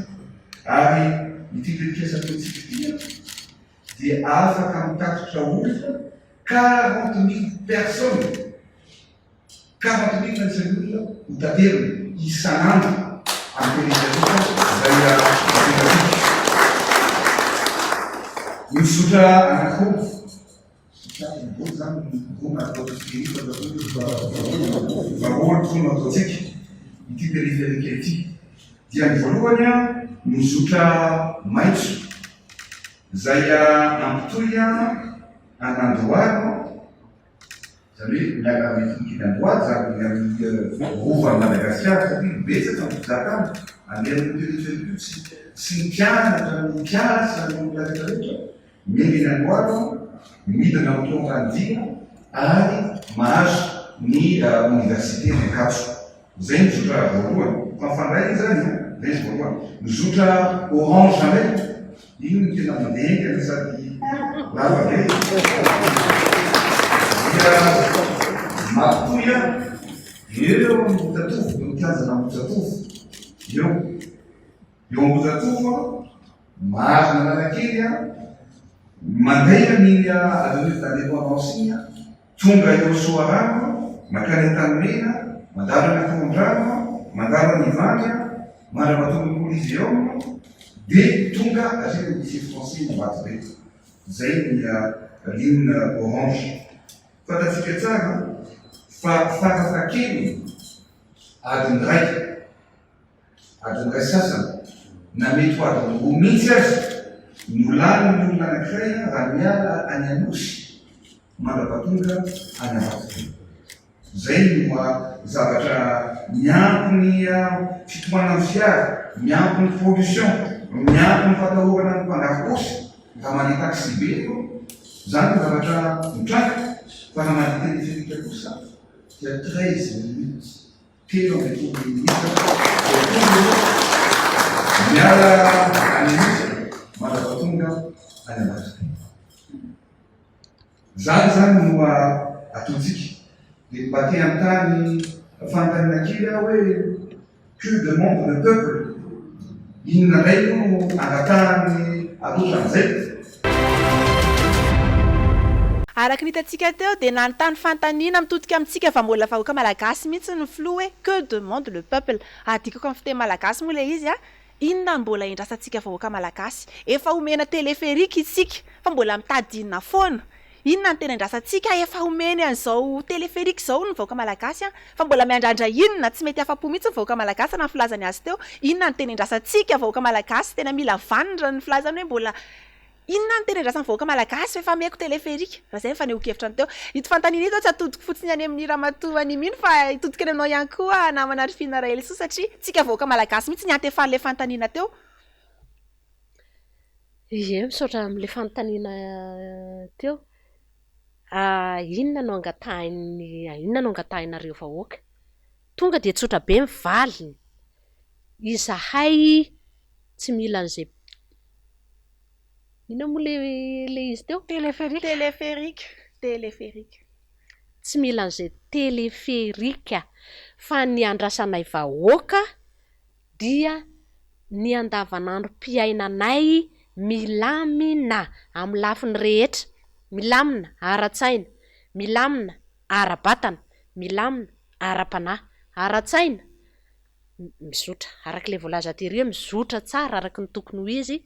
Speaker 4: Ary ity tetikasa ataontsika ity dia afaka mitatitra olona 40 000 personnes. 40 000 ny isan'ny olona ho taterina isan'andro amin'ny teleferika izay apetratsika. Mizotra anankiroa, roa izany roa na atao fa roa no ataontsika ity teleferika ity. Dia ny voalohany mizotra maitso izay ampitohy an'Andohalo. Izany hoe miala amin'ny finikidy Andohalo izany ny amin'ny rovan'i Madagasikara satria betsaka ny mpizahatany andeha amin'io périphérique io tsy tsy ny mpianatra ny mpiasa ny olona rehetra rehetra miainga eny Andohalo midina ao Toampanidia ary mahazo ny oniversite ny Ankatso. Izay ny zotra voalohany. Fa mifandray io izany an, izay izy voalohany. Ny zotra orange indray, iny no tena mandeha haingana sady lava be. Dia mampitohy an, eo Ambohijatovo, eo amin'ny kianjan'Ambohijatovo, eo. Eo Ambohijatovo an, mahazo ny Analakely an, mandeha amin'iny avenue de l'Indépendance iny an, tonga eo Soarano, mankany Antanimena, mandalo any Ankorondrano, mandalo any Ivandry an, mandra-pahatonga ny Coliseum, dia tonga hatreny amin'ny Lycée Français eny Ambatobe. Izay ny ligne orange. Fantatsika tsara fa farafahakeliny adiny iray. Adiny iray sasany, na mety ho adiny roa mihitsy aza no lanin'ny olona anankiray raha miala any Anosy mandra-pahatonga any Ambatobe. Izay no zavatra miampy ny fitohanan'ny fiara, miampy ny pollution, miampy ny fatahorana ny mpandafo paosy raha mandeha taxi-be ianao. Izany no zavatra mitranga fa raha mandeha téléphérique kosa dia 13 minutes. 13 minitra vao tonga eo, miala any Anosy mandra-pahatonga any Ambatobe. Izany izany no ataontsika. Dia mba te hanontany fanontaniana kely aho hoe que demande le peuple? Inona indray no angatahany ankoatran'izay?
Speaker 1: Araka ny hitantsika teo dia nanontany fanontaniana mitodika amintsika vamola vahoaka malagasy mihitsy ny filoha hoe que demande le peuple? Adikako amin'ny fiteny malagasy moa ilay izy a! Inona no mbola endrasantsika vahoaka malagasy? Efa omena téléphérique isika fa mbola mitady inona foana? Inona no tena endrasantsika? Efa omeny an'izao téléphérique izao ny vahoaka malagasy a! Fa mbola miandrandra inona? Tsy mety afa-po mihitsy ny vahoaka malagasy raha ny filazany azy teo. Inona no tena endrasantsika vahoaka malagasy? Tena mila vanona raha ny filazany hoe mbola Inona no tena andrasan'ny vahoaka malagasy fa efa ameko téléphérique? Raha izay ny fanehoan-kevitra ny teo. Ito fanontaniana ito tsy atodiko fotsiny any amin'ny ramatoa Animino fa hitodika any aminao ihany koa namana Rifina Raelisoa satria tsika vahoaka malagasy mihitsy niantefan'ilay fanontaniana teo.
Speaker 3: Ie, misaotra amin'ilay fanontaniana teo. Inona no angatahin'ny, inona no angatahinareo vahoaka? Tonga dia tsotra be ny valiny, izahay tsy mila an'izay Inona moa ilay ilay izy teo?
Speaker 2: Téléphérique.
Speaker 1: Téléphérique, téléphérique.
Speaker 3: Tsy mila an'izay téléphérique fa ny andrasanay vahoaka dia ny andavanandrom-piainanay milamina amin'ny lafiny rehetra, milamina ara-tsaina, milamina ara-batana, milamina ara-panahy, ara-tsaina, mizotra araka ilay voalaza tery hoe mizotra tsara araka ny tokony ho izy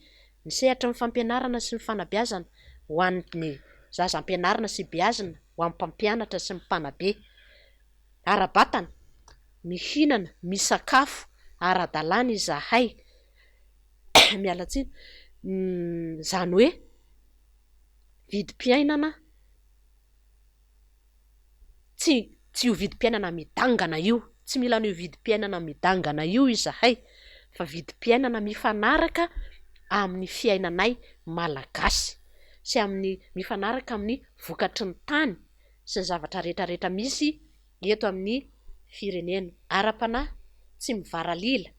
Speaker 3: ny sehatry ny fampianarana sy ny fanabeazana ho an'ny zaza ampianarina sy beazina, ho an'ny mpampianatra sy ny mpanabe. Ara-batana, mihinana, misakafo ara-dalàna izahay, miala tsiny, izany hoe vidim-piainana Tsy tsy io vidim-piainana midangana io, tsy mila an'io vidim-piainana midangana io izahay fa vidim-piainana mifanaraka amin'ny fiainanay Malagasy sy amin'ny mifanaraka amin'ny vokatry ny tany sy ny zavatra rehetrarehetra misy eto amin'ny firenena. Ara-panahy, tsy mivaralila,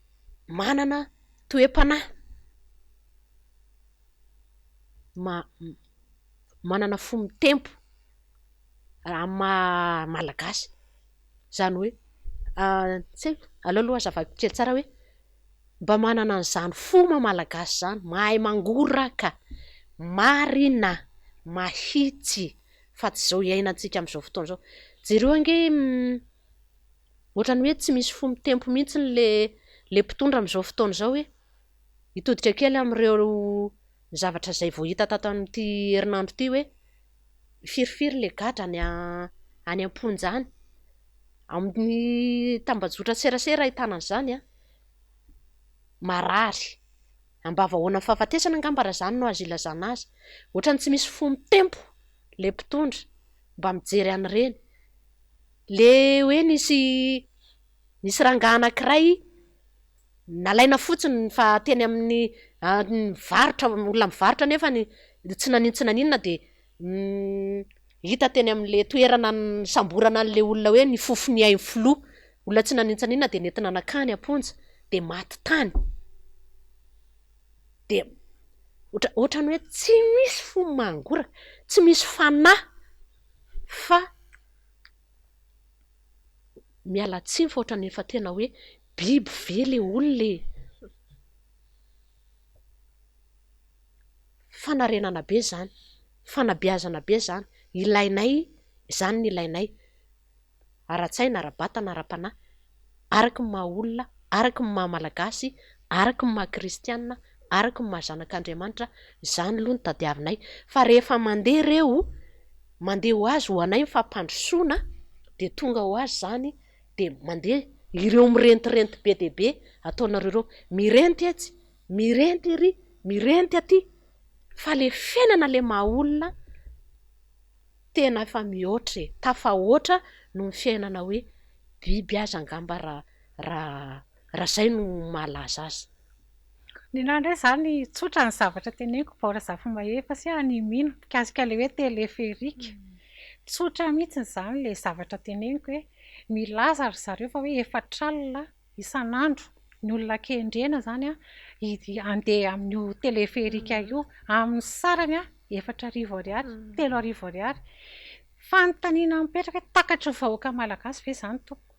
Speaker 3: manana toe-panahy, ma- manana fo mitempo. Amin'ny maha malagasy, izany hoe tsy haiko, aleo aloha hazavaiko kely tsara hoe mba manana an'izany fo maha malagasy izany, mahay mangoraka, marina, mahitsy fa tsy izao iainantsika amin'izao fotoana izao. Jereo ange ohatran'ny hoe tsy misy fo mitempo mihitsy le le mpitondra amin'izao fotoana izao hoe hitodika kely amin'ireo zavatra izay vao hita tato amin'ity herinandro ity hoe Firifiry le gadra any any am-ponja any. Amin'ny tambajotran-tserasera ahitana an'izany an, marary, ambavahoanan'ny fahafatesana angamba raha izany no azo ilazana azy. Ohatran'ny tsy misy fo mitempo le mpitondra mba mijery an'ireny. Le hoe nisy nisy rangahy anankiray Nalaina fotsiny fa teny amin'ny mivarotra, olona mivarotra nefa tsy naninona tsy naninona dia hita teny amin'ilay toerana nisamborana an'ilay olona hoe nifofo ny ain'ny filoha. Olona tsy naninona tsy naninona dia nentina nankany am-ponja dia maty tany. Dia ohatra ohatran'ny hoe tsy misy fo mangoraka, tsy misy fanahy fa Miala tsiny fa ohatran'ny efa tena hoe biby ve le olona e? Fanarenana be izany, fanabeazana be izany, ilainay izany ny ilainay, ara-tsaina, ara-batana, ara-panahy, araka ny maha olona, araka ny maha malagasy, araka ny maha kristiana, araka ny maha zanak'Andriamanitra, izany aloha no tadiavinay, fa rehefa mandeha ireo, mandeha ho azy ho anay ny fampandrosoana dia tonga ho azy izany dia mandeha ireo mirentirenty be dia be ataonareo ireo, mirenty etsy, mirenty ery, mirenty aty, fa le fiainana le maha olona tena efa mihoatra e, tafahoatra noho ny fiainana hoe biby aza angamba raha raha raha izay no mahalaza azy.
Speaker 2: Ny anah indray izany tsotra ny zavatra teneniko Bao Razafimahefa sy Annie Mino mikasika ilay hoe téléphérique. Tsotra mihitsy izany ilay zavatra teneniko hoe milaza ry zareo fa hoe efatr'alina isan'andro ny olona kendrena izany handeha amin'io téléphérique io amin'ny sarany 4000 ariary, 3000 ariary. Fanontaniana mipetraka hoe takatry ny vahoaka malagasy ve izany tompoko?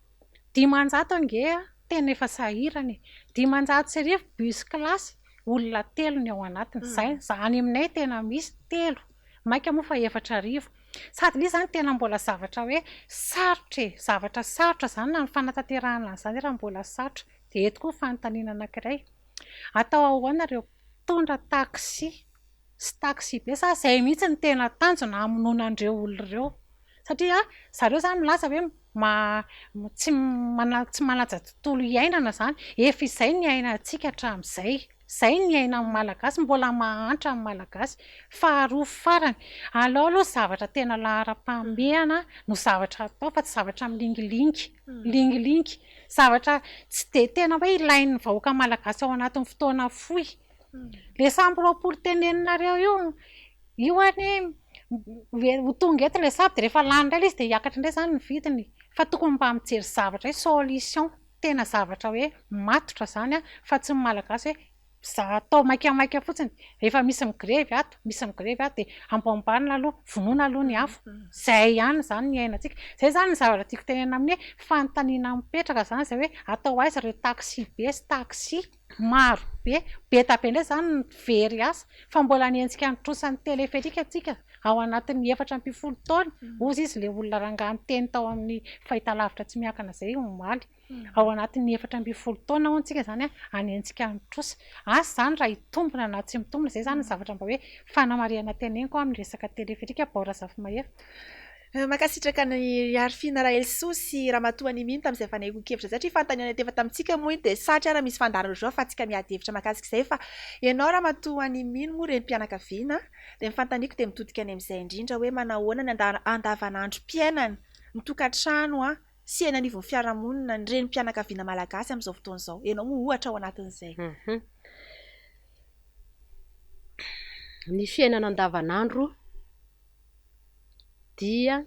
Speaker 2: 500 ange tena efa sahirana e! 1500 bus classe olona telo ny ao anatiny, zay, any aminay tena misy telo, mainka moa fa 4000. Sady ilay izy izany tena mbola zavatra hoe sarotra e, zavatra sarotra izany na ny fanatanterahana an'izany ary mbola sarotra. Dia eto koa fanontaniana anankiray, atao ahoana ireo mpitondra taxi sy taxi-be sa izay mihitsy no tena tanjona hamonoana an'ireo olona ireo? Satria zareo izany milaza hoe tsy tsy manaja tontolo iainana izany, efa izay ny iainantsika hatramin'izay, izay ny iainan'ny Malagasy, mbola mahantra ny Malagasy. Faharoa farany, alao aloha zavatra tena laharam-pahamehana no zavatra atao fa tsy zavatra milingilingy, milingilingy, zavatra tsy dia tena hoe ilain'ny vahoaka Malagasy ao anatin'ny fotoana fohy. Ilay sambo 20 teneninareo io, io anie ho tonga eto ilay sambo dia rehefa lany indray ilay izy dia hiakatra indray izany ny vidiny. Fa tokony mba mijery zavatra hoe solution, tena zavatra hoe matotra izany fa tsy ny Malagasy hoe za atao maikamaika fotsiny, rehefa misy migrevy ato, misy migrevy ato dia amboamboarina aloha, vonoina aloha ny afo. Izay ihany izany ny iainantsika. Izay izany ny zavatra tiako tenenina amin'ny hoe fanontaniana mipetraka izany izay hoe atao aiza ireo taxi be sy taxi maro be, be da be indray izany ny very asa fa mbola hanenjika ny trosan'ny teleferika tsika ao anatin'ny 14 taona, hozy izy ilay olona rangahy niteny tao amin'ny fahitalavitra tsy miankina izay omaly. Ao anatin'ny 14 taona hono tsika izany hanenjika ny trosa. Asa izany raha hitombina na tsy mitombina, izay izany ny zavatra mba hoe fanamarihana teneniko amin'ny resaka teleferika Bao Razafimahefa.
Speaker 1: Mankasitraka an'i Arifina Rahelisoa sy Ramatoa Animino tamin'izay fanehoan-kevitra izay satria fanontaniana tefa tamintsika moa iny dia satry ary misy fandaharana ohatr'izao fa tsika miady hevitra mahakasika izay fa ianao Ramatoa Animino moa renim-pianakaviana dia ny fanontaniako dia mitodika any amin'izay indrindra hoe manahoana ny andavanandrom-piainana ny tokantrano sy eny anivon'ny fiarahamonina ny renim-pianakaviana malagasy amin'izao fotoana izao. Ianao moa ohatra ao anatin'izay.
Speaker 3: Ny fiainana andavanandro dia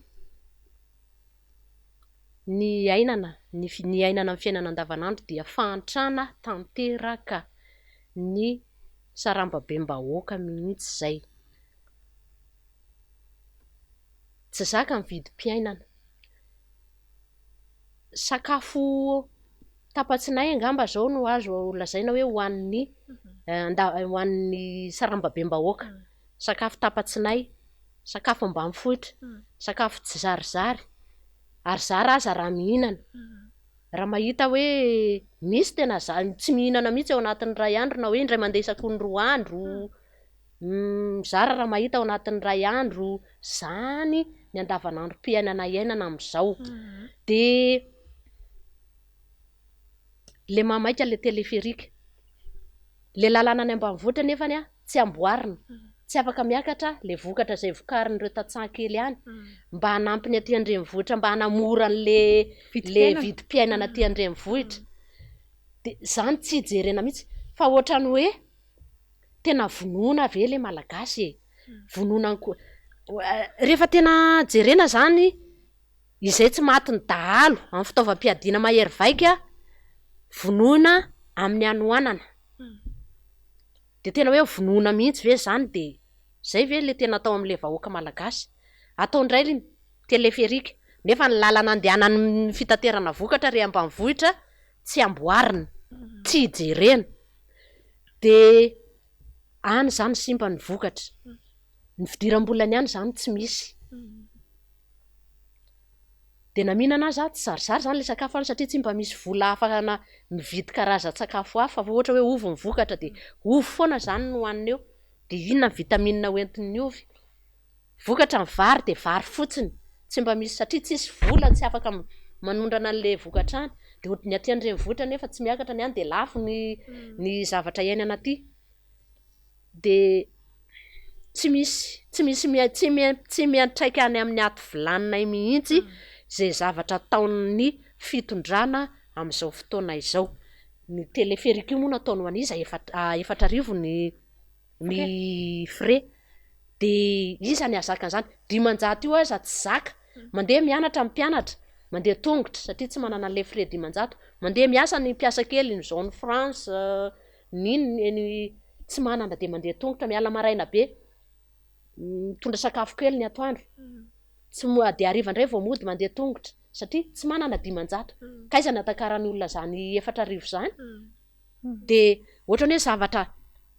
Speaker 3: ny iainana, ny iainana amin'ny fiainana andavanandro dia fahantrana tanteraka ny sarambabem-bahoaka mihitsy izay. Tsy zaka ny vidim-piainana. Sakafo tapa-tsinay angamba izao no azo lazaina hoe hohanin'ny hohanin'ny sarambabem-bahoaka. Sakafo tapa-tsinay, sakafo ambanifohitra, sakafo tsy zarizary ary zara aza raha mihinana. Raha mahita hoe misy tena za- tsy mihinana mihitsy ao anatin'ny iray andro na hoe indray mandeha isaky ny roa andro. Mizara raha mahita ao anatin'ny iray andro izany ny andavanandrom-piainana iainana amin'izao. Dia ilay mahamaika ilay téléphérique. Ilay lalana any ambanivohitra nefany tsy amboarina, tsy afaka miakatra ilay vokatra izay vokarin'ireo tantsaha kely any mba hanampy ny aty an-drenivohitra mba hanamora an'ilay ilay vidim-piainana aty an-drenivohitra. Dia izany tsy jerena mihitsy fa ohatran'ny hoe Tena vonoina ve le malagasy e? Vonoina anko rehefa tena jerena zany izay tsy matin'ny dahalo amin'ny fitaovam-piadiana mahery vaika vonoina amin'ny hanoanana. De tena hoe vonoina mihitsy ve zany de zay ve le tena atao amin'le vahoaka malagasy? Atao indray ny téléphérique nefa ny lalana andehanan'ny fitaterana vokatra re ambanivohitra tsy amboarina, tsy jerena. Dia any izany simba ny vokatra. Ny fidiram-bolany any izany tsy misy. Dia na mihinana aza tsy zarizary izany ilay sakafo any satria tsy mba misy vola ahafahana mividy karazan-tsakafo hafa fa ohatra hoe ovy ny vokatra dia ovy foana izany no hohanina eo. Dia inona ny vitamine hoentin'ny ovy? Vokatra ny vary dia vary fotsiny, tsy mba misy satria tsisy vola tsy afaka manondrana an'ilay vokatra any, dia ohatry ny aty an-drenivohitra nefa tsy miakatra ny any dia lafo ny ny zavatra iainana aty, dia tsy misy tsy misy tsy tsy miantraika any amin'ny aty vilaninay mihitsy izay zavatra ataon'ny fitondrana amin'izao fotoana izao, ny téléphérique io moa nataony ho an'iza 4000 ny ny frais de iza ny ahazaka an'izany? 500 io aza tsy zaka, mandeha mianatra ny mpianatra, mandeha tongotra satria tsy manana an'le frais 500, mandeha miasa ny mpiasa kely ny zone France ny inona ny tsy manana de mandeha tongotra miala maraina be, mitondra sakafo kely ny atoandro, tsy mo- de hariva indray vao mody mandeha tongotra satria tsy manana 500, k'aiza ny hatakaran'ny olona zany 4000 zany? De ohatran'ny hoe zavatra.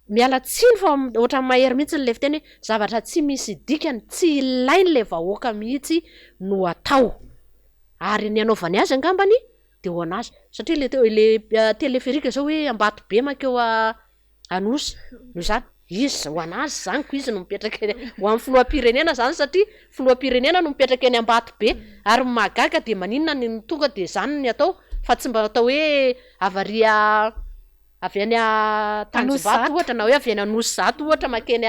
Speaker 3: Miala tsiny fa ohatran'ny mahery mihitsy ilay fiteny hoe zavatra tsy misy dikany, tsy ilain'ilay vahoaka mihitsy no atao. Ary ny anaovany azy angambany dia ho an'azy. Satria ilay teo ilay téléphérique zao hoe Ambatobe mankeo Anosy, noho izany izy ho an'azy izany ko izy no mipetraka eny, ho an'ny filoham-pirenena izany satria filoham-pirenena no mipetraka eny Ambatobe. Ary ny mahagaga dia maninona no tonga dia izany no atao fa tsy mba atao hoe avy ary avy any Tanjombato ohatra na hoe avy any Anosizato ohatra mankeny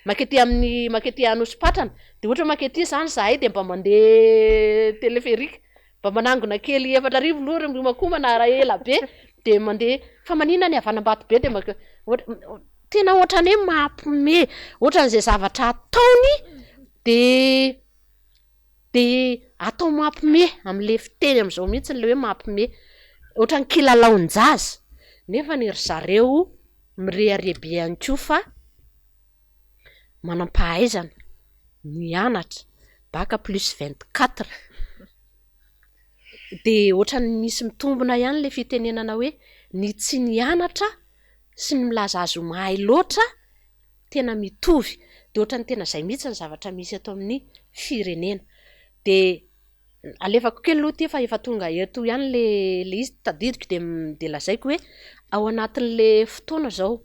Speaker 3: mankety amin'ny mankety Anosipatrana, dia ohatra hoe mankety izany izahay dia mba mandeha téléphérique, mba manangona kely 4000 aloha ry miomankomana raha ela be dia mandeha, fa maninona ny avy any Ambatobe dia maka- ohatra tena ohatran'ny hoe mampiomehy, ohatran'izay zavatra ataony dia De atao mampime amle fiteny amzao mihitsy le hoe mampime, ohatran'ny kilalaon-jaza, nefa ny ry zareo mirehareha be ihany koa fa manam-pahaizana, nianatra, bac plus 24, de ohatran'ny misy mitombina ihany le fitenenana hoe ny tsy nianatra sy ny milaza azy ho mahay loatra tena mitovy, de ohatran'ny tena zay mihitsy ny zavatra misy eto amin'ny firenena, de alefako kely aloha ity fa efa tonga eto ihany le le izy tadidiko de de lazaiko hoe ao anatin'le fotoana zao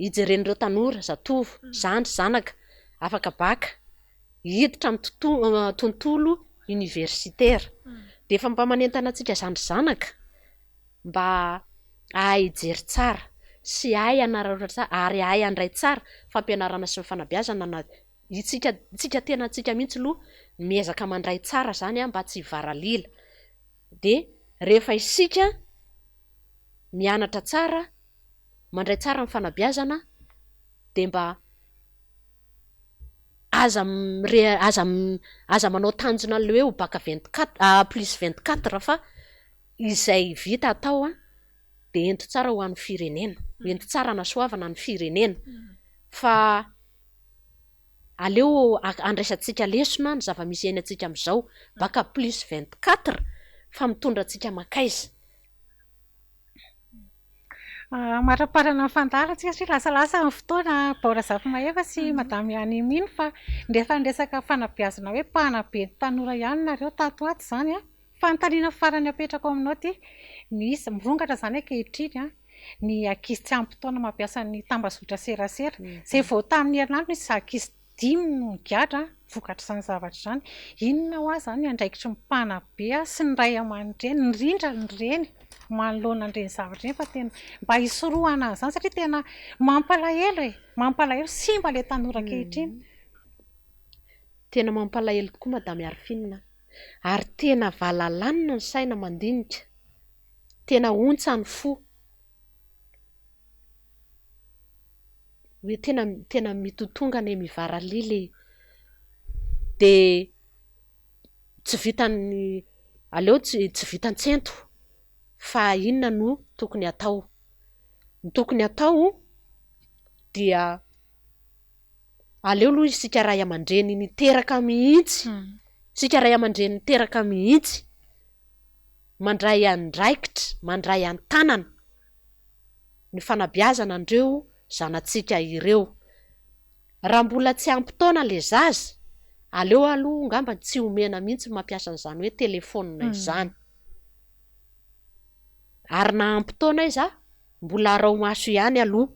Speaker 3: hijeren'ireo tanora, zatovo, zandry, zanaka afaka bacc hiditra amin'ny tonto- tontolo universitaire, de efa mba manentana antsika zandry zanaka mba hahay hijery tsara sy hahay hanararaotra tsara ary hahay handray tsara fampianarana sy ny fanabeazana na itsika itsika tenantsika mihitsy aloha miezaka mandray tsara zany mba tsy hivaralila de rehefa isika mianatra tsara mandray tsara ny fanabeazana de mba aza mire- aza aza manao tanjona an'le hoe ho bac 24 plus 24 fa Izay vita atao dia ento tsara ho an'ny firenena, ento tsara hanasoavana ny firenena fa aleo andraisantsika lesona ny zava-misy iainantsika amin'izao, bac plus 24 fa mitondra antsika mankaiza?
Speaker 2: Maraparana ny fandaharantsika satria lasalasa ny fotoana Bao Razafimahefa sy Madame Annie Mino fa rehefa niresaka fanabeazana hoe mpanabe ny tanora ihany nareo tato ho ato izany an! Fanontaniana farany apetrako aminao ity, misy, mirongatra izany ankehitriny an, ny ankizy tsy ampy taona mampiasa ny tambazotra serasera. Izay vao tamin'ny herinandro nisy ankizy dimy no nigadra vokatr'izany zavatra izany. Inona hoa izany ny andraikitry ny mpanabe sy ny ray aman-dreny, indrindra ny reny manoloana an'ireny zavatra ireny fa tena mba hisorohana an'izany satria tena mampalahelo e, mampalahelo, simba ilay tanora ankehitriny.
Speaker 3: Tena mampalahelo tokoa Madame Arfine a! Ary tena valalanina ny saina mandinika, tena ontsa ny fo, hoe tena tena mitotongana e, mivaralila e, dia tsy vitan'ny aleo tsy tsy vitan-tsento fa inona no tokony hatao? Ny tokony hatao dia Aleo aloha isika ray aman-dreny niteraka mihitsy, isika ray aman-dreny niteraka mihitsy mandray andraikitra, mandray an-tanana ny fanabeazana an'ireo zanatsika ireo. Raha mbola tsy ampy taona ilay zaza, aleo aloha angamba tsy omena mihitsy ny mampiasa an'izany hoe telefaonina izany. Ary na ampy taona aiza, mbola araho maso ihany aloha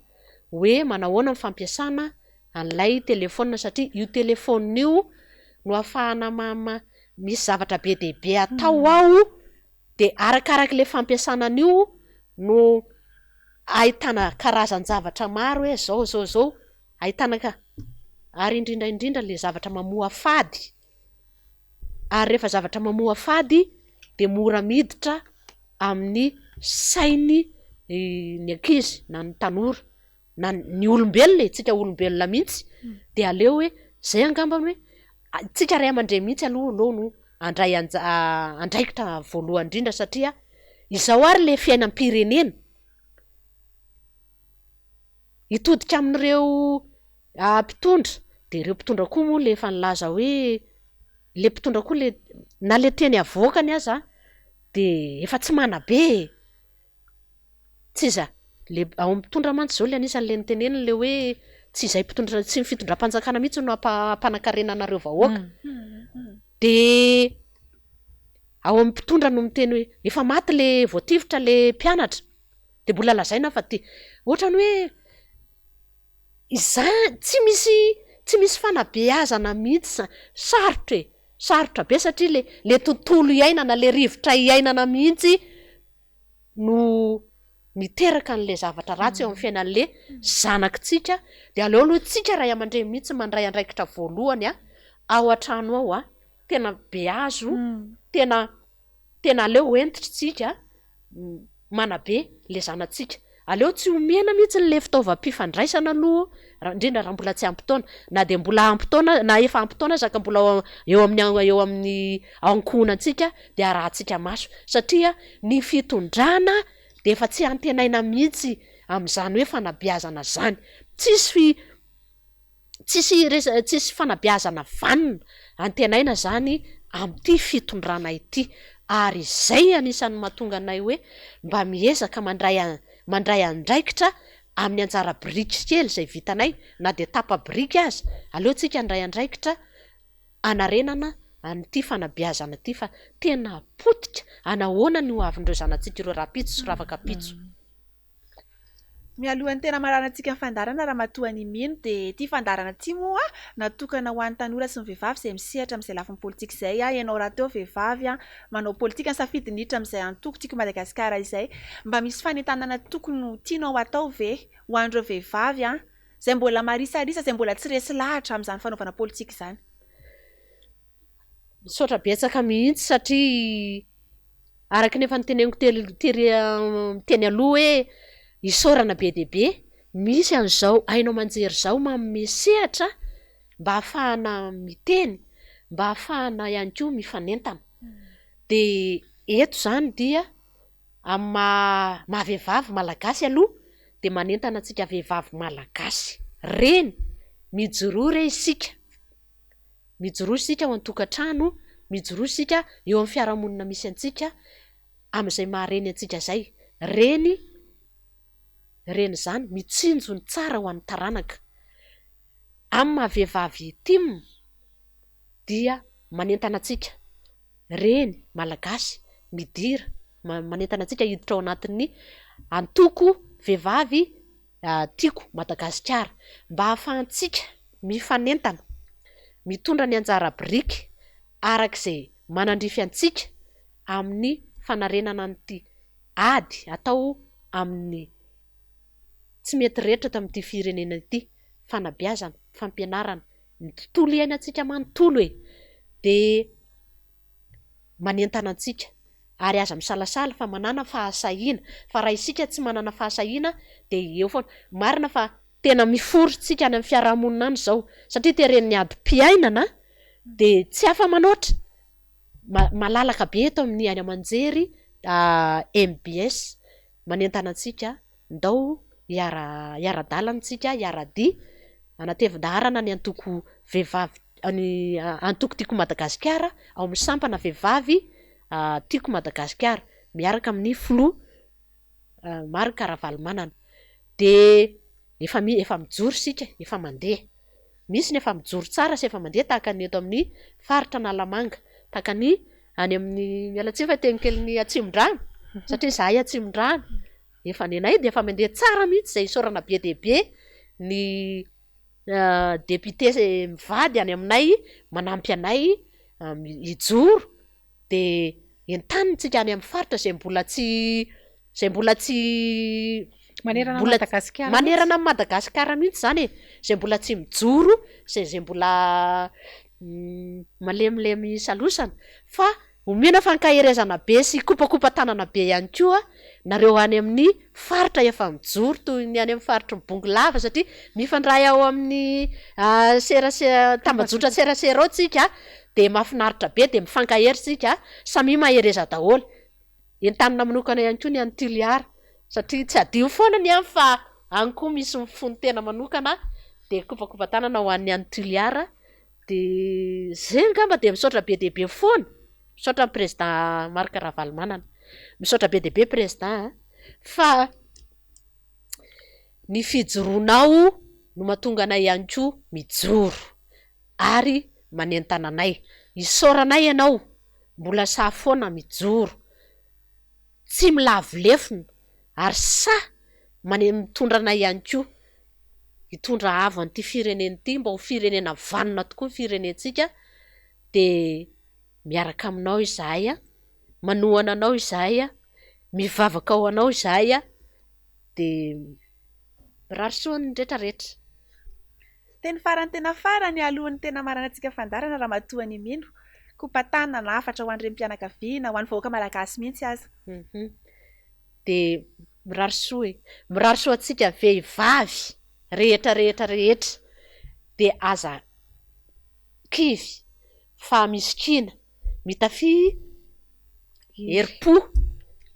Speaker 3: hoe manahoana ny fampiasana an'ilay telefaonina satria io telefaonina io no ahafahana misy zavatra be dia be atao ao dia arakarak'ilay fampiasana an'io no ahitana karazan-javatra maro hoe zao zao zao, ahitana ka- ary indrindra indrindra ilay zavatra mamoafady. Ary rehefa zavatra mamoafady dia mora miditra amin'ny sainy ny ankizy na ny tanora na ny olombelona e, tsika olombelona mihitsy dia aleo hoe zay angambany hoe tsika ray aman-dreny mihitsy aloha aleo no handray anja- andraikitra voalohany indrindra satria izao ary le fiainam-pirenena. Hitodika amin'ireo mpitondra, dia ireo mpitondra koa moa le efa nilaza hoe, le mpitondra koa le na le teny avoakany aza de efa tsy manabe e! Tsy iza? Le ao amin'ny mpitondra mantsy izao le anisan'le niteneniny le hoe tsy izay mpitondra, tsy ny fitondram-panjakana mihitsy no hampa-hampanan-karena anareo vahoaka. Dia ao amin'ny mpitondra no miteny hoe efa maty le voatifitra le mpianatra, dia mbola lazaina fa ty, ohatran'ny hoe izany tsy misy tsy misy fanabeazana mihitsy izany, sarotra e, sarotra be satria le le tontolo iainana, le rivotra iainana mihitsy no miteraka an'ilay zavatra ratsy eo amin'ny fiainan'le zanakitsika, dia aleo aloha tsika ray aman-dreny mihitsy mandray andraikitra voalohany a, ao an-trano ao a, tena beazo, tena tena aleo hentitra tsika manabe le zanatsika, aleo tsy omena mihitsy le fitaovam-pifandraisana aloha raha indrindra raha mbola tsy ampy taona, na dia mbola ampy taona na efa ampy taona aza ka mbola eo amin'ny eo amin'ny ankohonantsika dia arahantsika maso satria ny fitondrana dia efa tsy antenaina mihitsy amin'izany hoe fanabeazana izany, tsisy fi- tsisy resa- tsisy fanabeazana vanona antenaina izany amin'ity fitondrana ity ary izay anisan'ny mahatonga anay hoe mba miezaka mandray mandray andraikitra amin'ny anjara biriky kely izay vitanay na dia tapa-biriky aza, aleo tsika handray andraikitra hanarenana an'ity fanabeazana ity fa tena potika, anahoana ny ho avin'ireo zanatsika ireo rahampitso sy ravakapitso.
Speaker 1: Mialohan'ny tena hamaranantsika ny fandaharana Ramatoa Animino dia ity fandaharana ity moa natokana ho an'ny tanora sy ny vehivavy izay misehatra amin'izay lafiny politika izay. Ianao rahateo vehivavy manao politika, nisafidy ny hiditra amin'izay antoko Tiako i Madagasikara izay. Mba misy fanentanana tokony ho tianao hatao ve ho an'ireo vehivavy izay mbola marisarisa, izay mbola tsy resy lahatra amin'izany fanaovana politika izany?
Speaker 3: Misaotra betsaka mihitsy satria araka ny efa noteneniko tery teny aloha hoe isaorana be dia be misy an'izao haino aman-jery izao manome sehatra mba ahafahana miteny, mba ahafahana ihany koa mifanentana. Dia eto izany dia amin'ny maha maha vehivavy malagasy aloha dia manentana antsika vehivavy malagasy, reny, mijoroa re isika, mijoroa isika ao an-tokantrano, mijoroa isika eo amin'ny fiarahamonina misy antsika amin'izay maha reny antsika izay. Reny, reny izany mitsinjo ny tsara ho an'ny taranaka. Amin'ny maha vehivavy tim dia manentana antsika reny malagasy midira, manentana antsika hiditra ao anatin'ny antoko vehivavy Tiako Madagasikara mba hahafahantsika mifanentana, mitondra ny anjara biriky araka izay manandrify antsika amin'ny fanarenana an'ity ady atao amin'ny tsy mety rehetra eto amin'ity firenena ity, fanabeazana, fampianarana, ny tontolo iainantsika manontolo e! Dia manentana antsika ary aza misalasala fa manàna fahasahiana fa raha isika tsy manana fahasahiana dia eo foana. Marina fa tena mifory tsika any amin'ny fiarahamonina any izao satria teren'ny adim-piainana dia tsy afa-manoatra. Malalaka be eto amin'ny haino aman-jery mbs manentana antsika ndao hiara hiara-dalana isika hiara-dia hanatevin-daharana ny antoko vehivavy ny antoko Tiako Madagasikara ao amin'ny sampana vehivavy Tiako Madagasikara miaraka amin'ny filoha Marc Ravalomanana dia efa mi- efa mijoro isika efa mandeha misy ny efa mijoro tsara sy efa mandeha tahaka ny eto amin'ny faritra Analamanga tahaka ny any amin'ny miala tsiny fa teny kelin'ny Atsimondrano satria izahay Atsimondrano efa ny anay dia efa mandeha tsara mihitsy izay isaorana be dia be ny député mivady any aminay manampy anay hijoro dia entanina isika any amin'ny faritra izay mbola tsy izay mbola tsy
Speaker 2: Manerana an'i
Speaker 3: mbola
Speaker 2: Madagasikara
Speaker 3: manerana an'i Madagasikara mihitsy izany e, izay mbola tsy mijoro, izay izay mbola malemilemy salosana fa omena fankaherezana be sy kopakopa-tanana be ihany koa nareo any amin'ny faritra efa mijoro toy ny any amin'ny faritry ny Bongolava satria mifandray ao amin'ny serasera tambajotra serasera ao tsika dia mahafinaritra be dia mifankahery tsika, samia mahereza daholo. Entanina manokana ihany koa ny any Toliara satria tsy adino foana ny any fa any koa misy mifono tena manokana dia kopakopa-tanana ho an'ny any Toliara dia zay angamba dia misaotra be dia be foana, misaotra ny président Marc Ravalomanana, misaotra be dia be président a, fa. Ny fijoroanao no mahatonga anay ihany koa mijoro ary manentana anay. Isaoranay ianao mbola sahy foana mijoro, tsy milavo lefona ary sahy mane- mitondra anay ihany koa hitondra avo an'ity firenena ity mba ho firenena vanona tokoa ny firenentsika dia miaraka aminao izahay a, manohana anao izahay a, mivavaka ho anao izahay a, dia mirary soa ny retraretra.
Speaker 1: Teny farany tena farany alohan'ny tena hamaranantsika fandaharana Ramatoa Nimino, kopa-tanana hafatra ho an'ny renim-pianakaviana, ho an'ny vahoaka malagasy mihitsy aza.
Speaker 3: Dia mirary soa e! Mirary soa antsika vehivavy rehetra rehetra rehetra dia aza kivy fa misikina, mitafia herim-po,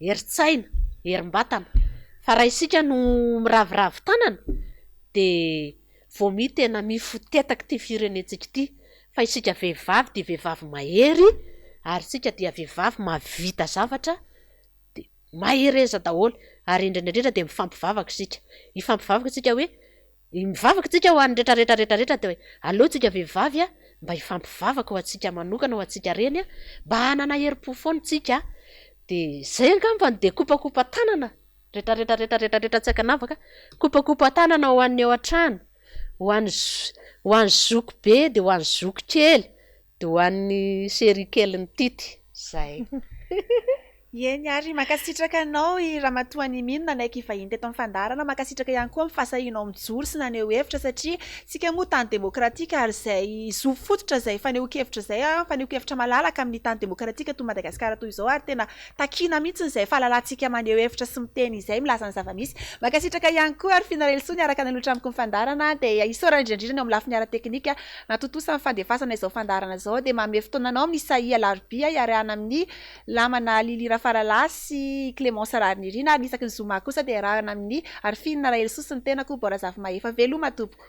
Speaker 3: herin-tsaina, herim-batana fa raha isika no miraviravy tanana dia vao miha tena mifotetaka ity firenentsika ity fa isika vehivavy dia vehivavy mahery ary isika dia vehivavy mahavita zavatra dia mahereza daholo ary indrindra indrindra dia mifampivavaka isika, hifampivavaka isika hoe mivavaka isika ho an'ny rehetra rehetra rehetra rehetra dia hoe aleo tsika vehivavy a mba hifampivavaka ho antsika manokana ho antsika reny a mba hanana herim-po foana tsika dia zay angambany dia kopakopa-tanana rehetra rehetra rehetra rehetra rehetra tsy ankanavaka kopakopa-tanana ho an'ny ao an-trano ho an'ny ho an'ny zoky be dia ho an'ny zoky kely Dia ho an'ny chérie kelin'i Tity. Zay.
Speaker 1: Eny ary, mankasitraka anao i Ramatoa Animino nanaiky hivahiny teto amin'ny fandaharana, mankasitraka ihany koa amin'ny fahasahianao mijoro sy naneho hevitra satria tsika moa tany demokratika ary izay zo fototra izay fanehoan-kevitra izay, fanehoan-kevitra malalaka amin'ny tany demokratika toa Madagasikara toy izao ary tena takiana mihitsy izay fahalalantsika maneho hevitra sy miteny izay, milaza ny zava-misy. Mankasitraka ihany koa ary Finarelisoa niaraka nanolotra amiko ny fandaharana dia isaorana indrindra indrindra ny eo amin'ny lafiny ara-teknika Natontosa ny fandefasana izao fandaharana izao dia manome fotoana anao amin'ny Sahia Alarobia iarahana amin'ny lamana Lily Rafaralahy sy Clémence Raharinirina ary ny isaky ny zoma kosa dia iarahana amin'ny Arifina Rahelisoa sy ny tenako Bora Zafimahefa. Veloma tompoko.